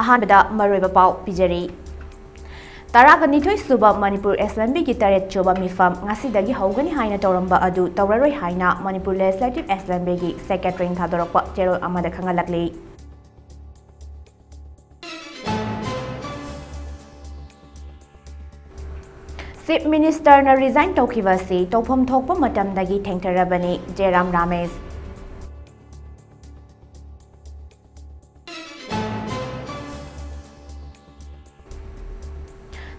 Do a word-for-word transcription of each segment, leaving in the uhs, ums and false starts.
ꯑꯍꯥꯟꯕꯗ ꯃꯔꯨꯑꯣꯏꯕ ꯄꯥꯎ ꯄꯤꯖꯔꯤ꯫ ꯇꯔꯥꯒ ꯅꯤꯊꯣꯏ ꯁꯨꯕ ꯃꯅꯤꯄꯨꯔ ꯑꯦꯁꯦꯝꯕ꯭ꯂꯤꯒꯤ ꯇꯔꯦꯠ ꯁꯨꯕ ꯃꯤꯐꯝ ꯉꯁꯤꯗꯒꯤ ꯍꯧꯒꯅꯤ ꯍꯥꯏꯅ ꯇꯧꯔꯝꯕ ꯑꯗꯨ ꯇꯧꯔꯔꯣꯏ ꯍꯥꯏꯅ ꯃꯅꯤꯄꯨꯔ ꯂꯦꯖꯤꯁꯂꯦꯇꯤꯚ ꯑꯦꯁꯦꯝꯕ꯭ꯂꯤꯒꯤ ꯁꯦꯀ꯭ꯔꯦꯇꯔꯤꯅ ꯊꯥꯗꯣꯔꯛꯄ ꯆꯦꯔꯣꯜ ꯑꯃꯗ ꯈꯪꯍꯜꯂꯛꯂꯤ꯫ ꯆꯤꯐ ꯃꯤꯅꯤꯁꯇꯔꯅ ꯔꯤꯖꯥꯏꯟ ꯇꯧꯈꯤꯕ ꯑꯁꯤ ꯇꯧꯐꯝ ꯊꯣꯛꯄ ꯃꯇꯝꯗꯒꯤ ꯊꯦꯡꯊꯔꯕꯅꯤ, ꯖꯦꯔꯥꯝ ꯔꯥꯃꯦꯁ꯫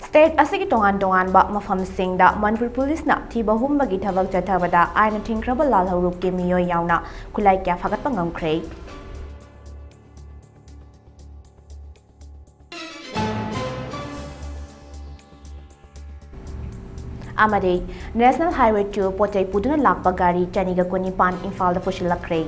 ꯁ꯭ꯇꯦꯠ ꯑꯁꯤꯒꯤ ꯇꯣꯉꯥꯟ ꯇꯣꯉꯥꯟꯕ ꯃꯐꯝꯁꯤꯡꯗ ꯃꯅꯤꯄꯨꯔ ꯄꯨꯂꯤꯁꯅ ꯊꯤꯕ ꯍꯨꯝꯕꯒꯤ ꯊꯕꯛ ꯆꯠꯊꯕꯗ ꯑꯥꯏꯟꯅ ꯊꯤꯡꯈ꯭ꯔꯕ ꯂꯥꯜꯍꯧꯂꯨꯞꯀꯤ ꯃꯤꯑꯣꯏ ꯌꯥꯎꯅ ꯈꯨꯠꯂꯥꯏ ꯀꯌꯥ ꯐꯥꯒꯠꯄ ꯉꯝꯈ꯭ꯔꯦ꯫ ꯑꯃꯗꯤ National Highway two ꯄꯣꯠ ꯆꯩ ꯄꯨꯗꯨꯅ ꯂꯥꯛꯄ ꯒꯥꯔꯤ ꯆꯅꯤꯒ ꯀꯨꯟꯅꯤꯄꯥꯟ ꯏꯝꯐꯥꯜꯗ ꯄꯨꯁꯤꯜꯂꯛꯈ꯭ꯔꯦ꯫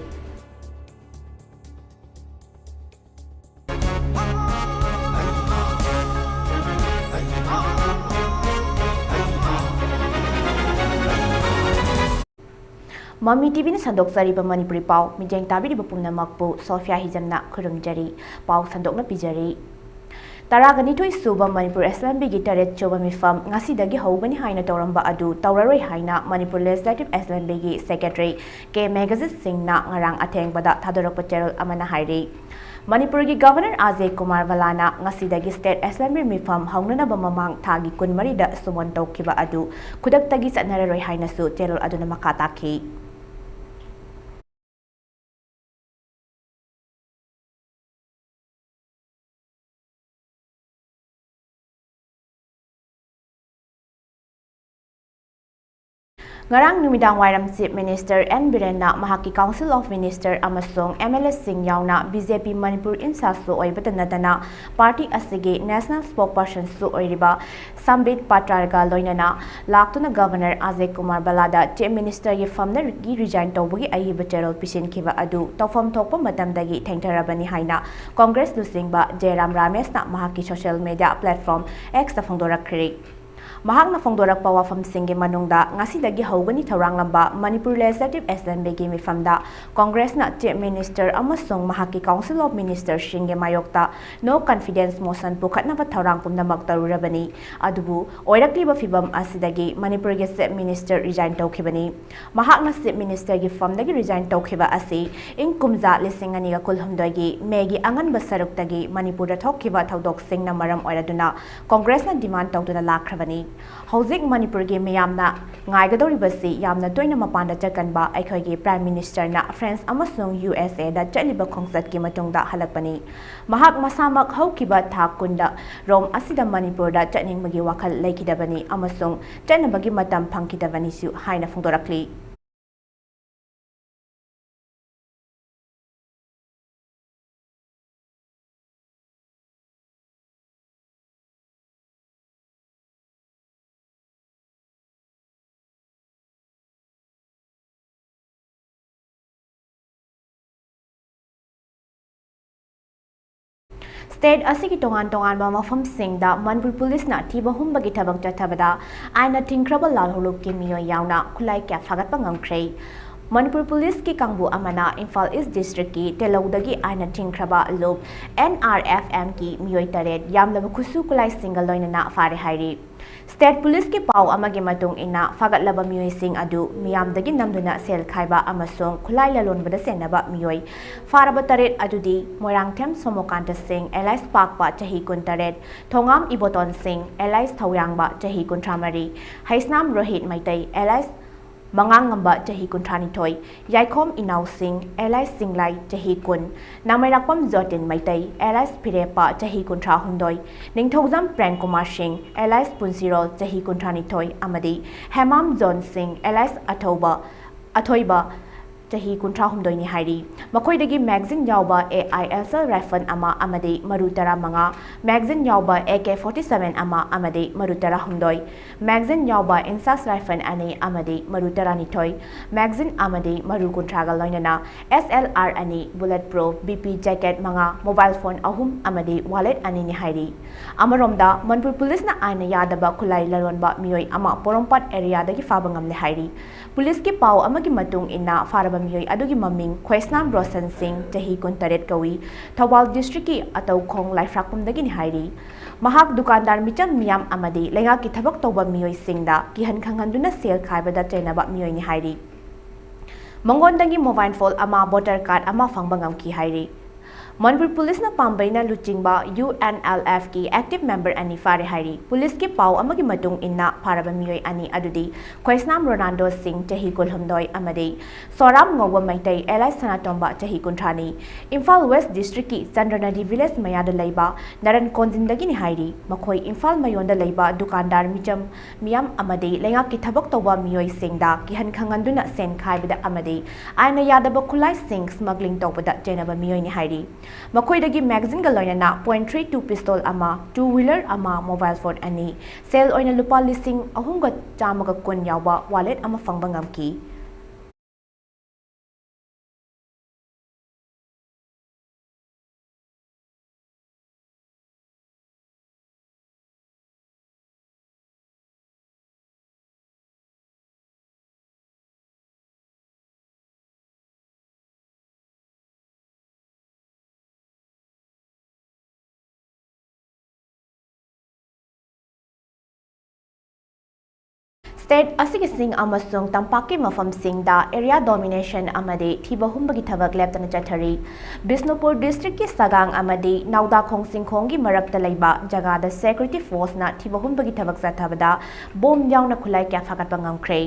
ꯃꯃꯤ ꯇꯤꯚꯤꯅ ꯁꯟꯗꯣꯛꯆꯔꯤꯕ ꯃꯅꯤꯄꯨꯔꯤ ꯄꯥꯎ ꯃꯤꯠꯌꯦꯡ ꯇꯥꯕꯤꯔꯤꯕ ꯄꯨꯝꯅꯃꯛꯄꯨ ꯁꯣꯐꯤꯌꯥ ꯍꯤꯖꯝꯅ ꯈꯨꯔꯨꯝꯖꯔꯤ꯫ ꯄꯥꯎ ꯁꯟꯗꯣꯛꯅ ꯄꯤꯖꯔꯤ꯫ ꯇꯔꯥꯒ ꯅꯤꯊꯣꯏ ꯁꯨꯕ ꯃꯅꯤꯄꯨꯔ ꯑꯦꯁꯦꯝꯕ꯭ꯂꯤꯒꯤ ꯇꯔꯦꯠ ꯁꯨꯕ ꯃꯤꯐꯝ ꯉꯁꯤꯗꯒꯤ ꯍꯧꯒꯅꯤ ꯍꯥꯏꯅ ꯇꯧꯔꯝꯕ ꯑꯗꯨ ꯇꯧꯔꯔꯣꯏ ꯍꯥꯏꯅ ꯃꯅꯤꯄꯨꯔ ꯂꯦꯖꯤꯁꯂꯦꯇꯤꯚ ꯑꯦꯁꯦꯝꯕ꯭ꯂꯤꯒꯤ ꯁꯦꯀ꯭ꯔꯦꯇꯔꯤ ꯀꯦ ꯃꯦꯘꯖꯤꯠ ꯁꯤꯡꯅ ꯉꯔꯥꯡ ꯑꯊꯦꯡꯕꯗ ꯊꯥꯗꯣꯔꯛꯄ ꯆꯦꯔꯣꯜ ꯑꯃꯅ ꯍꯥꯏꯔꯤ꯫ ꯃꯅꯤꯄꯨꯔꯒꯤ ꯒꯚꯔꯅꯔ ꯑꯖꯌ ꯀꯨꯃꯥꯔ ꯚꯜꯂꯥꯅ ꯉꯁꯤꯗꯒꯤ ꯁ꯭ꯇꯦꯠ ꯑꯦꯁꯦꯝꯕ꯭ꯂꯤ ꯃꯤꯐꯝ ꯍꯧꯅꯅꯕ ꯃꯃꯥꯡ ꯊꯥꯒꯤ ꯀꯨꯟꯃꯔꯤꯗ ꯁꯨꯃꯣꯟ ꯇꯧꯈꯤꯕ ꯑꯗꯨ ꯈꯨꯗꯛꯇꯒꯤ ꯆꯠꯅꯔꯔꯣꯏ ꯍꯥꯏꯅꯁꯨ ꯆꯦꯔꯣꯜ ꯑꯗꯨꯅ ꯃꯈꯥ ꯇꯥꯈꯤ꯫ ꯉꯔꯥꯡ ꯅꯨꯃꯤꯗꯥꯡ ꯋꯥꯏꯔꯝ ꯆꯤꯐ ꯃꯤꯅꯤꯁꯇꯔ ꯑꯦꯟ ꯕꯤꯔꯦꯟꯅ ꯃꯍꯥꯛꯀꯤ ꯀꯥꯎꯟꯁꯤꯜ ꯑꯣꯐ ꯃꯤꯅꯤꯁꯇꯔ ꯑꯃꯁꯨꯡ ꯑꯦꯝ ꯑꯦꯜ ꯑꯦꯁꯤꯡ ꯌꯥꯎꯅ ꯕꯤ ꯖꯦ ꯄꯤ ꯃꯅꯤꯄꯨꯔ ꯏꯟꯆꯥꯔꯖꯁꯨ ꯑꯣꯏꯕꯇ ꯅꯠꯇꯅ ꯄꯥꯔꯇꯤ ꯑꯁꯤꯒꯤ ꯅꯦꯁꯅꯦꯜ ꯁ꯭ꯄꯣꯛꯄꯔꯁꯟꯁꯨ ꯑꯣꯏꯔꯤꯕ ꯁꯝꯕꯤꯠ ꯄꯥꯇ꯭ꯔꯒ ꯂꯣꯏꯅꯅ ꯂꯥꯛꯇꯨꯅ ꯒꯚꯔꯅꯔ ꯑꯖꯌ ꯀꯨꯃꯥꯔ ꯚꯜꯂꯥꯗ ꯆꯤꯐ ꯃꯤꯅꯤꯁꯇꯔꯒꯤ ꯐꯝꯗꯒꯤ ꯔꯤꯖꯥꯏꯟ ꯇꯧꯕꯒꯤ ꯑꯏꯕ ꯆꯦꯔꯣꯜ ꯄꯤꯁꯤꯟꯈꯤꯕ ꯑꯗꯨ ꯇꯧꯐꯝ ꯊꯣꯛꯄ ꯃꯇꯝꯗꯒꯤ ꯊꯦꯡꯊꯔꯕꯅꯤ ꯍꯥꯏꯅ ꯀꯣꯡꯒ꯭ꯔꯦꯁ ꯂꯨꯆꯤꯡꯕ ꯖꯦꯔꯥꯝ ꯔꯥꯃꯦꯁꯅ ꯃꯍꯥꯛꯀꯤ ꯁꯣꯁꯤꯌꯦꯜ ꯃꯤꯗꯤꯌꯥ ꯄ꯭ꯂꯦꯠꯐꯣꯔꯝ ꯑꯦꯛꯁꯇ ꯐꯣꯡꯗꯣꯔꯛꯈ꯭ꯔꯦ꯫ ꯃꯍꯥꯛꯅ ꯐꯣꯡꯗꯣꯔꯛꯄ ꯋꯥꯐꯝꯁꯤꯡꯒꯤ ꯃꯅꯨꯡꯗ ꯉꯁꯤꯗꯒꯤ ꯍꯧꯒꯅꯤ ꯊꯧꯔꯥꯡꯂꯝꯕ ꯃꯅꯤꯄꯨꯔ ꯂꯦꯖꯤꯁꯂꯦꯇꯤꯚ ꯑꯦꯁꯦꯝꯕ꯭ꯂꯤꯒꯤ ꯃꯤꯐꯝꯗ ꯀꯣꯡꯒ꯭ꯔꯦꯁꯅ ꯆꯤꯐ ꯃꯤꯅꯤꯁꯇꯔ ꯑꯃꯁꯨꯡ ꯃꯍꯥꯛꯀꯤ ꯀꯥꯎꯟꯁꯤꯜ ꯑꯣꯐ ꯃꯤꯅꯤꯁꯇꯔꯁꯤꯡꯒꯤ ꯃꯥꯌꯣꯛꯇ ꯅꯣ ꯀꯟꯐꯤꯗꯦꯟꯁ ꯃꯣꯁꯟ ꯄꯨꯈꯠꯅꯕ ꯊꯧꯔꯥꯡ ꯄꯨꯝꯅꯃꯛ ꯇꯧꯔꯨꯔꯕꯅꯤ꯫ ꯑꯗꯨꯕꯨ ꯑꯣꯏꯔꯛꯂꯤꯕ ꯐꯤꯚꯝ ꯑꯁꯤꯗꯒꯤ ꯃꯅꯤꯄꯨꯔꯒꯤ ꯆꯤꯐ ꯃꯤꯅꯤꯁꯇꯔ ꯔꯤꯖꯥꯏꯟ ꯇꯧꯈꯤꯕꯅꯤ꯫ ꯃꯍꯥꯛꯅ ꯆꯤꯐ ꯃꯤꯅꯤꯁꯇꯔꯒꯤ ꯐꯝꯗꯒꯤ ꯔꯤꯖꯥꯏꯟ ꯇꯧꯈꯤꯕ ꯑꯁꯤ ꯏꯪ ꯀꯨꯝꯖꯥ ꯂꯤꯁꯤꯡ ꯑꯅꯤꯒ ꯀꯨꯟꯍꯨꯝꯗꯣꯏꯒꯤ ꯃꯦꯒꯤ ꯑꯉꯟꯕ ꯁꯔꯨꯛꯇꯒꯤ ꯃꯅꯤꯄꯨꯔꯗ ꯊꯣꯛꯈꯤꯕ ꯊꯧꯗꯣꯛꯁꯤꯡꯅ ꯃꯔꯝ ꯑꯣꯏꯔꯗꯨꯅ ꯀꯣꯡꯒ꯭ꯔꯦꯁꯅ ꯗꯤꯃꯥꯟ ꯇꯧꯗꯨꯅ ꯂꯥꯛꯈ꯭ꯔꯕꯅꯤ꯫ ꯍꯧꯖꯤꯛ ꯃꯅꯤꯄꯨꯔꯒꯤ ꯃꯤꯌꯥꯝꯅ ꯉꯥꯏꯒꯗꯧꯔꯤꯕꯁꯤ ꯌꯥꯝꯅ ꯇꯣꯏꯅ ꯃꯄꯥꯟꯗ ꯆꯠꯀꯟꯕ ꯑꯩꯈꯣꯏꯒꯤ ꯄ꯭ꯔꯥꯏꯝ ꯃꯤꯅꯤꯁꯇꯔꯅ ꯐ꯭ꯔꯦꯟꯁ ꯑꯃꯁꯨꯡ ꯌꯨ ꯑꯦꯁ ꯑꯦꯗ ꯆꯠꯂꯤꯕ ꯈꯣꯡꯆꯠꯀꯤ ꯃꯇꯨꯡꯗ ꯍꯜꯂꯛꯄꯅꯤ꯫ ꯃꯍꯥꯛ ꯃꯁꯥꯃꯛ ꯍꯧꯈꯤꯕ ꯊꯥ ꯀꯨꯟꯗ ꯔꯣꯝ ꯑꯁꯤꯗ ꯃꯅꯤꯄꯨꯔꯗ ꯆꯠꯅꯤꯡꯕꯒꯤ ꯋꯥꯈꯜ ꯂꯩꯈꯤꯗꯕꯅꯤ ꯑꯃꯁꯨꯡ ꯆꯠꯅꯕꯒꯤ ꯃꯇꯝ ꯐꯪꯈꯤꯗꯕꯅꯤꯁꯨ ꯍꯥꯏꯅ ꯐꯣꯡꯗꯣꯔꯛꯂꯤ꯫ ꯁ꯭ꯇꯦꯠ ꯑꯁꯤꯒꯤ ꯇꯣꯉꯥꯟ ꯇꯣꯉꯥꯟꯕ ꯃꯐꯝꯁꯤꯡꯗ ꯃꯅꯤꯄꯨꯔ ꯄꯨꯂꯤꯁꯅ ꯊꯤꯕ ꯍꯨꯝꯕꯒꯤ ꯊꯕꯛ ꯆꯠꯊꯕꯗ ꯑꯥꯏꯟꯅ ꯊꯤꯡꯈ꯭ꯔꯕ ꯂꯥꯜꯍꯧꯂꯨꯞꯀꯤ ꯃꯤꯑꯣꯏ ꯌꯥꯎꯅ ꯈꯨꯠꯂꯥꯏ ꯀꯌꯥ ꯐꯥꯒꯠꯄ ꯉꯝꯈ꯭ꯔꯦ꯫ ꯃꯅꯤꯄꯨꯔ ꯄꯨꯂꯤꯁꯀꯤ ꯀꯥꯡꯕꯨ ꯑꯃꯅ ꯏꯝꯐꯥꯜ ꯏꯁ ꯗꯤꯁꯇ꯭ꯔꯤꯛꯀꯤ ꯇꯦꯂꯧꯗꯒꯤ ꯑꯥꯏꯟꯅ ꯊꯤꯡꯈ꯭ꯔꯕ ꯂꯨꯞ ꯑꯦꯟ ꯑꯥꯔ ꯑꯦꯐ ꯑꯦꯝꯒꯤ ꯃꯤꯑꯣꯏ ꯇꯔꯦꯠ ꯌꯥꯝꯂꯕ ꯈꯨꯠꯁꯨ ꯈꯨꯠꯂꯥꯏꯁꯤꯡꯒ ꯂꯣꯏꯅꯅ ꯐꯥꯔꯦ ꯍꯥꯏꯔꯤ꯫ ꯁ꯭ꯇꯦꯠ ꯄꯨꯂꯤꯁꯀꯤ ꯄꯥꯎ ꯑꯃꯒꯤ ꯃꯇꯨꯡ ꯏꯟꯅ, ꯐꯥꯒꯠꯂꯕ ꯃꯤꯑꯣꯏꯁꯤꯡ ꯑꯗꯨ ꯃꯤꯌꯥꯝꯗꯒꯤ ꯅꯝꯗꯨꯅ ꯁꯦꯜ ꯈꯥꯏꯕ ꯑꯃꯁꯨꯡ ꯈꯨꯠꯂꯥꯏ ꯂꯂꯣꯟꯕꯗ ꯆꯦꯟꯅꯕ ꯃꯤꯑꯣꯏ ꯐꯥꯔꯕ ꯇꯔꯦꯠ ꯑꯗꯨꯗꯤ ꯃꯣꯏꯔꯥꯡꯊꯦꯝ ꯁꯣꯃꯣꯀꯥꯟꯇ ꯁꯤꯡ ꯑꯦꯂꯥꯏꯁ ꯄꯥꯛꯄ ꯆꯍꯤ ꯀꯨꯟꯇꯔꯦꯠ, ꯊꯣꯉꯥꯝ ꯏꯕꯣꯇꯣꯟ ꯁꯤꯡ ꯑꯦꯂꯥꯏꯁ ꯊꯧꯌꯥꯡꯕ ꯆꯍꯤ ꯀꯨꯟꯊ꯭ꯔꯥꯃꯔꯤ, ꯍꯩꯁꯅꯥꯝ ꯔꯣꯍꯤꯠ ꯃꯩꯇꯩ ꯑꯦꯂꯥꯏꯁ ꯃꯉꯥꯡꯉꯝꯕ ꯆꯍꯤ ꯀꯨꯟꯊ꯭ꯔꯥꯅꯤꯊꯣꯏ, ꯌꯥꯏꯈꯣꯝ ꯏꯅꯥꯎ ꯁꯤꯡ ꯑꯦꯂꯥꯏꯁ ꯆꯤꯡꯂꯥꯏ ꯆꯍꯤ ꯀꯨꯟ, ꯅꯥꯃꯩꯔꯥꯛꯄꯝ ꯖꯣꯇꯤꯟ ꯃꯩꯇꯩ ꯑꯦꯂꯥꯏꯁ ꯐꯤꯔꯦꯞꯄ ꯆꯍꯤ ꯀꯨꯟꯊ꯭ꯔꯥꯍꯨꯝꯗꯣꯏ, ꯅꯤꯡꯊꯧꯖꯝ ꯄ꯭ꯔꯦꯝꯀꯨꯃꯥꯔ ꯁꯤꯡ ꯑꯦꯂꯥꯏꯁ ꯄꯨꯟꯁꯤꯔꯣꯜ ꯆꯍꯤ ꯀꯨꯟꯊ꯭ꯔꯥꯅꯤꯊꯣꯏ ꯑꯃꯗꯤ ꯍꯦꯃꯥꯝ ꯖꯣꯟ ꯁꯤꯡ ꯑꯦꯂꯥꯏꯁ ꯑꯊꯧꯕ, ꯑꯊꯣꯏꯕ ꯆꯍꯤ ꯀꯨꯟꯊ꯭ꯔꯥꯍꯨꯝꯗꯣꯏꯅꯤ ꯍꯥꯏꯔꯤ꯫ ꯃꯈꯣꯏꯗꯒꯤ magazine ꯌꯥꯎꯕ A I S L rifle ꯑꯃ ꯑꯃꯗꯤ ꯃꯔꯨ ꯇꯔꯥꯃꯉꯥ, magazine ꯌꯥꯎꯕ A K forty seven ꯑꯃ ꯑꯃꯗꯤ ꯃꯔꯨ ꯇꯔꯥꯍꯨꯝꯗꯣꯏ, magazine ꯌꯥꯎꯕ INSAS rifle ꯑꯅꯤ ꯑꯃꯗꯤ ꯃꯔꯨ ꯇꯔꯥꯅꯤꯊꯣꯏ, magazine ꯑꯃꯗꯤ ꯃꯔꯨ ꯀꯨꯟꯊ꯭ꯔꯥꯒ ꯂꯣꯏꯅꯅ S L R ꯑꯅꯤ, bullet proof B P jacket ꯃꯉꯥ, mobile phone ꯑꯍꯨꯝ ꯑꯃꯗꯤ wallet ꯑꯅꯤꯅꯤ ꯍꯥꯏꯔꯤ꯫ ꯑꯃꯔꯣꯝꯗ, ꯃꯅꯤꯄꯨꯔ ꯄꯨꯂꯤꯁꯅ ꯑꯥꯏꯟꯅ ꯌꯥꯗꯕ ꯈꯨꯠꯂꯥꯏ ꯂꯂꯣꯟꯕ ꯃꯤꯑꯣꯏ ꯑꯃ ꯄꯣꯔꯣꯝꯄꯥꯠ areaꯗꯒꯤ ꯐꯥꯕ ꯉꯝꯂꯦ ꯍꯥꯏꯔꯤ꯫ ꯄꯨꯂꯤꯁꯀꯤ ꯄꯥꯎ ꯑꯃꯒꯤ ꯃꯇꯨꯡ ꯏꯟꯅ, ꯐꯥꯔꯕ ꯃꯤꯑꯣꯏ ꯑꯗꯨꯒꯤ ꯃꯃꯤꯡ ꯈ꯭ꯋꯥꯏꯁꯅꯥꯝ ꯔꯣꯁꯟ ꯁꯤꯡ, ꯆꯍꯤ ꯀꯨꯟꯇꯔꯦꯠ ꯀꯧꯏ, ꯊꯧꯕꯥꯜ districtꯀꯤ ꯑꯇꯧꯈꯣꯡ ꯂꯥꯏꯐ꯭ꯔꯥꯛꯄꯝꯗꯒꯤꯅꯤ ꯍꯥꯏꯔꯤ꯫ ꯃꯍꯥꯛ ꯗꯨꯀꯥꯟꯗꯥꯔ ꯃꯤꯆꯝ ꯃꯤꯌꯥꯝ ꯑꯃꯗꯤ ꯂꯩꯉꯥꯛꯀꯤ ꯊꯕꯛ ꯇꯧꯕ ꯃꯤꯑꯣꯏꯁꯤꯡꯗ ꯀꯤꯍꯟ ꯈꯪꯍꯟꯗꯨꯅ ꯁꯦꯜ ꯈꯥꯏꯕꯗ ꯆꯩꯅꯕ ꯃꯤꯑꯣꯏꯅꯤ ꯍꯥꯏꯔꯤ꯫ ꯃꯉꯣꯟꯗꯒꯤ mobile phone ꯑꯃ, voter card ꯑꯃ ꯐꯪꯕ ꯉꯝꯈꯤ ꯍꯥꯏꯔꯤ꯫ ꯃꯅꯤꯄꯨꯔ ꯄꯨꯂꯤꯁꯅ ꯄꯥꯝꯕꯩꯅ ꯂꯨꯆꯤꯡꯕ UNLFꯀꯤ active member ꯑꯅꯤ ꯐꯥꯔꯦ ꯍꯥꯏꯔꯤ꯫ ꯄꯨꯂꯤꯁꯀꯤ ꯄꯥꯎ ꯑꯃꯒꯤ ꯃꯇꯨꯡ ꯏꯟꯅ, ꯐꯥꯔꯕ ꯃꯤꯑꯣꯏ ꯑꯅꯤ ꯑꯗꯨꯗꯤ ꯈ꯭ꯋꯥꯏꯁꯅꯥꯝ ꯔꯣꯅꯥꯜꯗꯣ ꯁꯤꯡ, ꯆꯍꯤ ꯀꯨꯟꯍꯨꯝꯗꯣꯏ, ꯑꯃꯗꯤ ꯁꯣꯔꯥꯝ ꯉꯧꯕ ꯃꯩꯇꯩ alias ꯁꯅꯥꯇꯣꯝꯕ, ꯆꯍꯤ ꯀꯨꯟꯊ꯭ꯔꯥꯅꯤ, ꯏꯝꯐꯥꯜ West districtꯀꯤ ꯆꯟꯗ꯭ꯔꯅꯗꯤ village ꯃꯌꯥꯗ ꯂꯩꯕ ꯅꯔꯟ ꯀꯣꯟꯖꯤꯟꯗꯒꯤꯅꯤ ꯍꯥꯏꯔꯤ꯫ ꯃꯈꯣꯏ ꯏꯝꯐꯥꯜ ꯃꯌꯣꯟꯗ ꯂꯩꯕ ꯗꯨꯀꯥꯟꯗꯥꯔ ꯃꯤꯆꯝ ꯃꯤꯌꯥꯝ ꯑꯃꯗꯤ ꯂꯩꯉꯥꯛꯀꯤ ꯊꯕꯛ ꯇꯧꯕ ꯃꯤꯑꯣꯏꯁꯤꯡꯗ ꯀꯤꯍꯟ ꯈꯪꯍꯟꯗꯨꯅ ꯁꯦꯟ ꯈꯥꯏꯕꯗ ꯑꯃꯗꯤ ꯑꯥꯏꯟꯅ ꯌꯥꯗꯕ ꯈꯨꯠꯂꯥꯏꯁꯤꯡ smuggling ꯇꯧꯕꯗ ꯆꯦꯟꯅꯕ ꯃꯤꯑꯣꯏꯅꯤ ꯍꯥꯏꯔꯤ꯫ ꯃꯈꯣꯏꯗꯒꯤ magazineꯒ ꯂꯣꯏꯅꯅ point three two pistol ꯑꯃ, two wheeler ꯑꯃ, mobile phone ꯑꯅꯤ, ꯁꯦꯜ ꯑꯣꯏꯅ ꯂꯨꯄꯥ ꯂꯤꯁꯤꯡ ꯑꯍꯨꯝꯒ ꯆꯥꯝꯃꯒ ꯀꯨꯟ ꯌꯥꯎꯕ wallet ꯑꯃ ꯐꯪꯕ ꯉꯝꯈꯤ꯫ State ꯑꯁꯤꯒꯤ ꯆꯤꯡ ꯑꯃꯁꯨꯡ ꯇꯝꯄꯥꯛꯀꯤ ꯃꯐꯝꯁꯤꯡꯗ area domination ꯑꯃꯗꯤ ꯊꯤꯕ ꯍꯨꯝꯕꯒꯤ ꯊꯕꯛ ꯂꯦꯞꯇꯅ ꯆꯠꯊꯔꯤ꯫ ꯕꯤꯁꯅꯨꯄꯨꯔ districtꯀꯤ ꯁꯒꯥꯡ ꯑꯃꯗꯤ ꯅꯥꯎꯗꯥꯈꯣꯡ ꯆꯤꯡꯈꯣꯡꯒꯤ ꯃꯔꯛꯇ ꯂꯩꯕ ꯖꯒꯥꯗ security forceꯅ ꯊꯤꯕ ꯍꯨꯝꯕꯒꯤ ꯊꯕꯛ ꯆꯠꯊꯕꯗ bomb ꯌꯥꯎꯅ ꯈꯨꯠꯂꯥꯏ ꯀꯌꯥ ꯐꯥꯒꯠꯄ ꯉꯝꯈ꯭ꯔꯦ꯫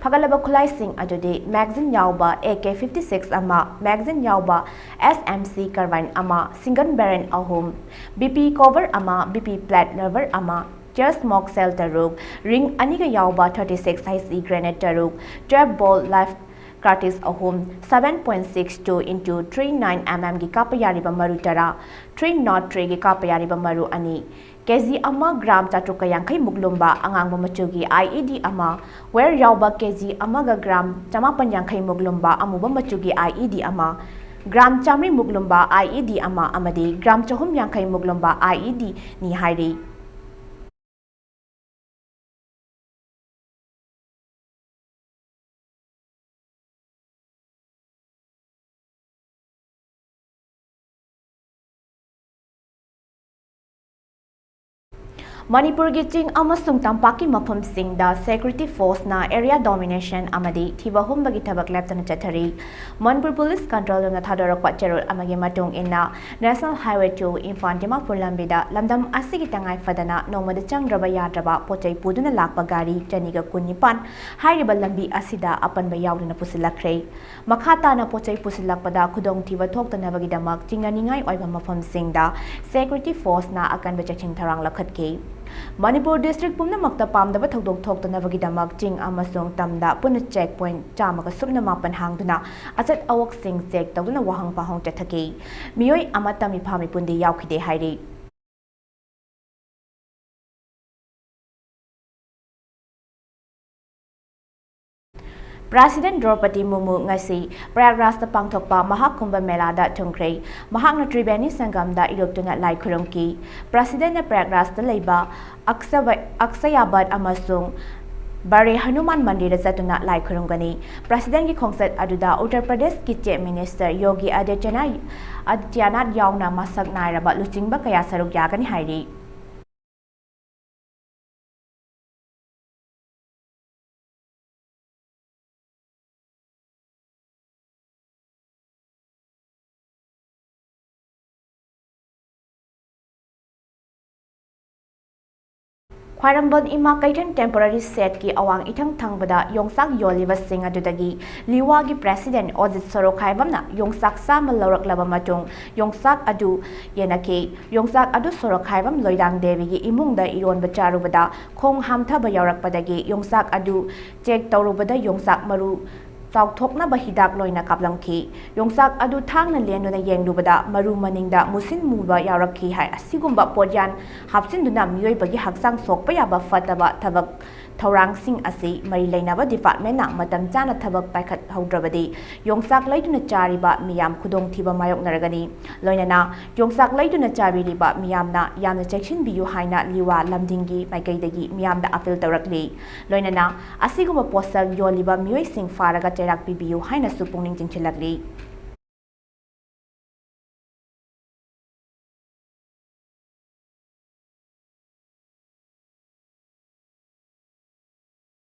ꯐꯥꯒꯠꯂꯕ ꯈꯨꯠꯂꯥꯏꯁꯤꯡ ꯑꯗꯨꯗꯤ magazine ꯌꯥꯎꯕ A K fifty six ꯑꯃ, magazine ꯌꯥꯎꯕ S M C carbine ꯑꯃ, single barrel ꯑꯍꯨꯝ, B P cover ꯑꯃ, B P plate lever ꯑꯃ, chain smoke shell ꯇꯔꯨꯛ, ring ꯑꯅꯤꯒ ꯌꯥꯎꯕ thirty six H E grenade ꯇꯔꯨꯛ, twelve ball live Cartridge ꯑꯍꯨꯝ, seven point six two into three nine mm ꯒꯤ ꯀꯥꯞꯄ ꯌꯥꯔꯤꯕ ꯃꯔꯨ ꯇꯔꯥ, three not three ꯒꯤ ꯀꯥꯞꯄ ꯌꯥꯔꯤꯕ ꯃꯔꯨ ꯑꯅꯤ, ꯀꯦ ꯖꯤ ꯑꯃ ꯒ꯭ꯔꯥꯝ ꯆꯥꯇ꯭ꯔꯨꯛꯀ ꯌꯥꯡꯈꯩ ꯃꯨꯛ ꯂꯨꯝꯕ ꯑꯉꯥꯡꯕ ꯃꯆꯨꯒꯤ I E D ꯑꯃ, wire ꯌꯥꯎꯕ ꯀꯦ ꯖꯤ ꯑꯃꯒ ꯒ꯭ꯔꯥꯝ ꯆꯃꯥꯄꯟ ꯌꯥꯡꯈꯩ ꯃꯨꯛ ꯂꯨꯝꯕ ꯑꯃꯨꯕ ꯃꯆꯨꯒꯤ I E D ꯑꯃ, ꯒ꯭ꯔꯥꯝ ꯆꯥꯃꯔꯤ ꯃꯨꯛ ꯂꯨꯝꯕ I E D ꯑꯃ ꯑꯃꯗꯤ ꯒ꯭ꯔꯥꯝ ꯆꯍꯨꯝ ꯌꯥꯡꯈꯩ ꯃꯨꯛ ꯂꯨꯝꯕ I E D ꯅꯤ ꯍꯥꯏꯔꯤ꯫ ꯃꯅꯤꯄꯨꯔꯒꯤ ꯆꯤꯡ ꯑꯃꯁꯨꯡ ꯇꯝꯄꯥꯛꯀꯤ ꯃꯐꯝꯁꯤꯡꯗ security force ꯅ area domination ꯑꯃꯗꯤ ꯊꯤꯕ ꯍꯨꯝꯕꯒꯤ ꯊꯕꯛ ꯂꯦꯞꯇꯅ ꯆꯠꯊꯔꯤ꯫ ꯃꯅꯤꯄꯨꯔ police control room ꯅ ꯊꯥꯗꯣꯔꯛꯄ ꯆꯦꯔꯣꯜ ꯑꯃꯒꯤ ꯃꯇꯨꯡ ꯏꯟꯅ, National Highway two Imphal Dimapur ꯂꯝꯕꯤꯗ ꯂꯝꯗꯝ ꯑꯁꯤꯒꯤ ꯇꯉꯥꯏ ꯐꯗꯅ ꯅꯣꯡꯃꯗ ꯆꯪꯗ꯭ꯔꯕ ꯌꯥꯗ꯭ꯔꯕ ꯄꯣꯠꯆꯩ ꯄꯨꯗꯨꯅ ꯂꯥꯛꯄ ꯒꯥꯔꯤ ꯆꯅꯤꯒ ꯀꯨꯟꯅꯤꯄꯥꯟ ꯍꯥꯏꯔꯤꯕ ꯂꯝꯕꯤ ꯑꯁꯤꯗ ꯑꯄꯟꯕ ꯌꯥꯎꯗꯅ ꯄꯨꯁꯤꯜꯂꯛꯈ꯭ꯔꯦ꯫ ꯃꯈꯥ ꯇꯥꯅ ꯄꯣꯠꯆꯩ ꯄꯨꯁꯤꯜꯂꯛꯄꯗ ꯈꯨꯗꯣꯡꯊꯤꯕ ꯊꯣꯛꯇꯅꯕꯒꯤꯗꯃꯛ ꯆꯤꯡꯅꯅꯤꯡꯉꯥꯏ ꯑꯣꯏꯕ ꯃꯐꯝꯁꯤꯡꯗ security force ꯅ ꯑꯀꯟꯕ ꯆꯦꯛꯁꯤꯟ ꯊꯧꯔꯥꯡ ꯂꯧꯈꯠꯈꯤ꯫ ꯃꯅꯤꯄꯨꯔ district ꯄꯨꯝꯅꯃꯛꯇ ꯄꯥꯝꯗꯕ ꯊꯧꯗꯣꯛ ꯊꯣꯛꯇꯅꯕꯒꯤꯗꯃꯛ ꯆꯤꯡ ꯑꯃꯁꯨꯡ ꯇꯝꯗ ꯄꯨꯟꯅ check point ꯆꯥꯝꯃꯒ ꯁꯨꯞꯅ ꯃꯥꯄꯟ ꯍꯥꯡꯗꯨꯅ ꯑꯆꯠ ꯑꯋꯣꯛꯁꯤꯡ check ꯇꯧꯗꯨꯅ ꯋꯥꯍꯪ ꯄꯥꯎꯍꯪ ꯆꯠꯊꯈꯤ꯫ ꯃꯤꯑꯣꯏ ꯑꯃꯠꯇ ꯃꯤꯐꯥ ꯃꯤꯄꯨꯟꯗꯤ ꯌꯥꯎꯈꯤꯗꯦ ꯍꯥꯏꯔꯤ꯫ President ꯗ꯭ꯔꯧꯄꯗꯤ ꯃꯨꯔꯃꯨ ꯉꯁꯤ ꯄ꯭ꯔꯌꯥꯒꯔꯥꯖꯇ ꯄꯥꯡꯊꯣꯛꯄ ꯃꯍꯥꯀꯨꯝꯚ ꯃꯦꯂꯥꯗ ꯊꯨꯡꯈ꯭ꯔꯦ꯫ ꯃꯍꯥꯛꯅ ꯇ꯭ꯔꯤꯕꯦꯅꯤ ꯁꯪꯒꯝꯗ ꯏꯔꯨꯞꯇꯨꯅ ꯂꯥꯏ ꯈꯨꯔꯨꯝꯈꯤ꯫ President ꯅ ꯄ꯭ꯔꯌꯥꯒꯔꯥꯖꯇ ꯂꯩꯕ ꯑꯛꯁꯕ-, ꯑꯛꯁꯌꯥꯕꯠ ꯑꯃꯁꯨꯡ ꯕꯔꯦ ꯍꯅꯨꯃꯥꯟ ꯃꯟꯗꯤꯔꯗ ꯆꯠꯇꯨꯅ ꯂꯥꯏ ꯈꯨꯔꯨꯝꯒꯅꯤ꯫ President ꯀꯤ ꯈꯣꯡꯆꯠ ꯑꯗꯨꯗ ꯎꯠꯇꯔ ꯄ꯭ꯔꯗꯦꯁꯀꯤ Chief Minister ꯌꯣꯒꯤ ꯑꯗꯤꯇ꯭ꯌꯅꯥ-, ꯑꯗꯤꯇ꯭ꯌꯅꯥꯊ ꯌꯥꯎꯅ ꯃꯁꯛ ꯅꯥꯏꯔꯕ ꯂꯨꯆꯤꯡꯕ ꯀꯌꯥ ꯁꯔꯨꯛ ꯌꯥꯒꯅꯤ ꯍꯥꯏꯔꯤ꯫ ꯈ꯭ꯋꯥꯏꯔꯝꯕꯟ ꯏꯃꯥ ꯀꯩꯊꯦꯜ temporary shed ꯀꯤ ꯑꯋꯥꯡ ꯏꯊꯪ ꯊꯪꯕꯗ ꯌꯣꯡꯆꯥꯛ ꯌꯣꯜꯂꯤꯕꯁꯤꯡ ꯑꯗꯨꯗꯒꯤ ꯂꯤꯋꯥꯒꯤ President ꯑꯣꯖꯤꯠ ꯁꯣꯔꯣꯈꯥꯏꯕꯝꯅ ꯌꯣꯡꯆꯥꯛ ꯆꯥꯝꯃ ꯂꯧꯔꯛꯂꯕ ꯃꯇꯨꯡ ꯌꯣꯡꯆꯥꯛ ꯑꯗꯨ ꯌꯦꯟꯅꯈꯤ꯫ ꯌꯣꯡꯆꯥꯛ ꯑꯗꯨ ꯁꯣꯔꯣꯈꯥꯏꯕꯝ ꯂꯣꯏꯗꯥꯡ ꯗꯦꯕꯤꯒꯤ ꯏꯃꯨꯡꯗ ꯏꯔꯣꯟꯕ ꯆꯥꯔꯨꯕꯗ ꯈꯣꯡ ꯍꯥꯝꯊꯕ ꯌꯥꯎꯔꯛꯄꯗꯒꯤ ꯌꯣꯡꯆꯥꯛ ꯑꯗꯨ check ꯇꯧꯔꯨꯕꯗ ꯌꯣꯡꯆꯥꯛ ꯃꯔꯨ ꯆꯥꯎꯊꯣꯛꯅꯕ ꯍꯤꯗꯥꯛ ꯂꯣꯏꯅ ꯀꯥꯞꯂꯝꯈꯤ꯫ ꯌꯣꯡꯆꯥꯛ ꯑꯗꯨ ꯊꯥꯡꯅ ꯂꯦꯟꯗꯨꯅ ꯌꯦꯡꯂꯨꯕꯗ ꯃꯔꯨ ꯃꯅꯤꯡꯗ ꯃꯨꯁꯤꯟ ꯃꯨꯕ ꯌꯥꯎꯔꯛꯈꯤ ꯍꯥꯏ꯫ ꯑꯁꯤꯒꯨꯝꯕ ꯄꯣꯠꯌꯥꯟ ꯍꯥꯞꯆꯤꯟꯗꯨꯅ ꯃꯤꯑꯣꯏꯕꯒꯤ ꯍꯛꯆꯥꯡ ꯁꯣꯛꯄ ꯌꯥꯕ ꯐꯠꯇꯕ ꯊꯕꯛ ꯊꯧꯔꯥꯡꯁꯤꯡ ꯑꯁꯤ ꯃꯔꯤ ꯂꯩꯅꯕ ꯗꯤꯄꯥꯔꯠꯃꯦꯟꯅ ꯃꯇꯝ ꯆꯥꯅ ꯊꯕꯛ ꯄꯥꯏꯈꯠꯍꯧꯗ꯭ꯔꯕꯗꯤ ꯌꯣꯡꯆꯥꯛ ꯂꯩꯗꯨꯅ ꯆꯥꯔꯤꯕ ꯃꯤꯌꯥꯝ ꯈꯨꯗꯣꯡꯊꯤꯕ ꯃꯥꯌꯣꯛꯅꯔꯒꯅꯤ꯫ ꯂꯣꯏꯅꯅ ꯌꯣꯡꯆꯥꯛ ꯂꯩꯗꯨꯅ ꯆꯥꯕꯤꯔꯤꯕ ꯃꯤꯌꯥꯝꯅ ꯌꯥꯝꯅ ꯆꯦꯛꯁꯤꯟꯕꯤꯌꯨ ꯍꯥꯏꯅ ꯂꯤꯋꯥ ꯂꯝꯗꯤꯡꯒꯤ ꯃꯥꯏꯀꯩꯗꯒꯤ ꯃꯤꯌꯥꯝꯗ ꯑꯥꯄꯤꯜ ꯇꯧꯔꯛꯂꯤ꯫ ꯂꯣꯏꯅꯅ ꯑꯁꯤꯒꯨꯝꯕ ꯄꯣꯠꯁꯛ ꯌꯣꯜꯂꯤꯕ ꯃꯤꯑꯣꯏꯁꯤꯡ ꯐꯥꯔꯒ ꯆꯩꯔꯥꯛ ꯄꯤꯕꯤꯌꯨ ꯍꯥꯏꯅꯁꯨ ꯄꯨꯛꯅꯤꯡ ꯆꯤꯡꯁꯤꯜꯂꯛꯂꯤ꯫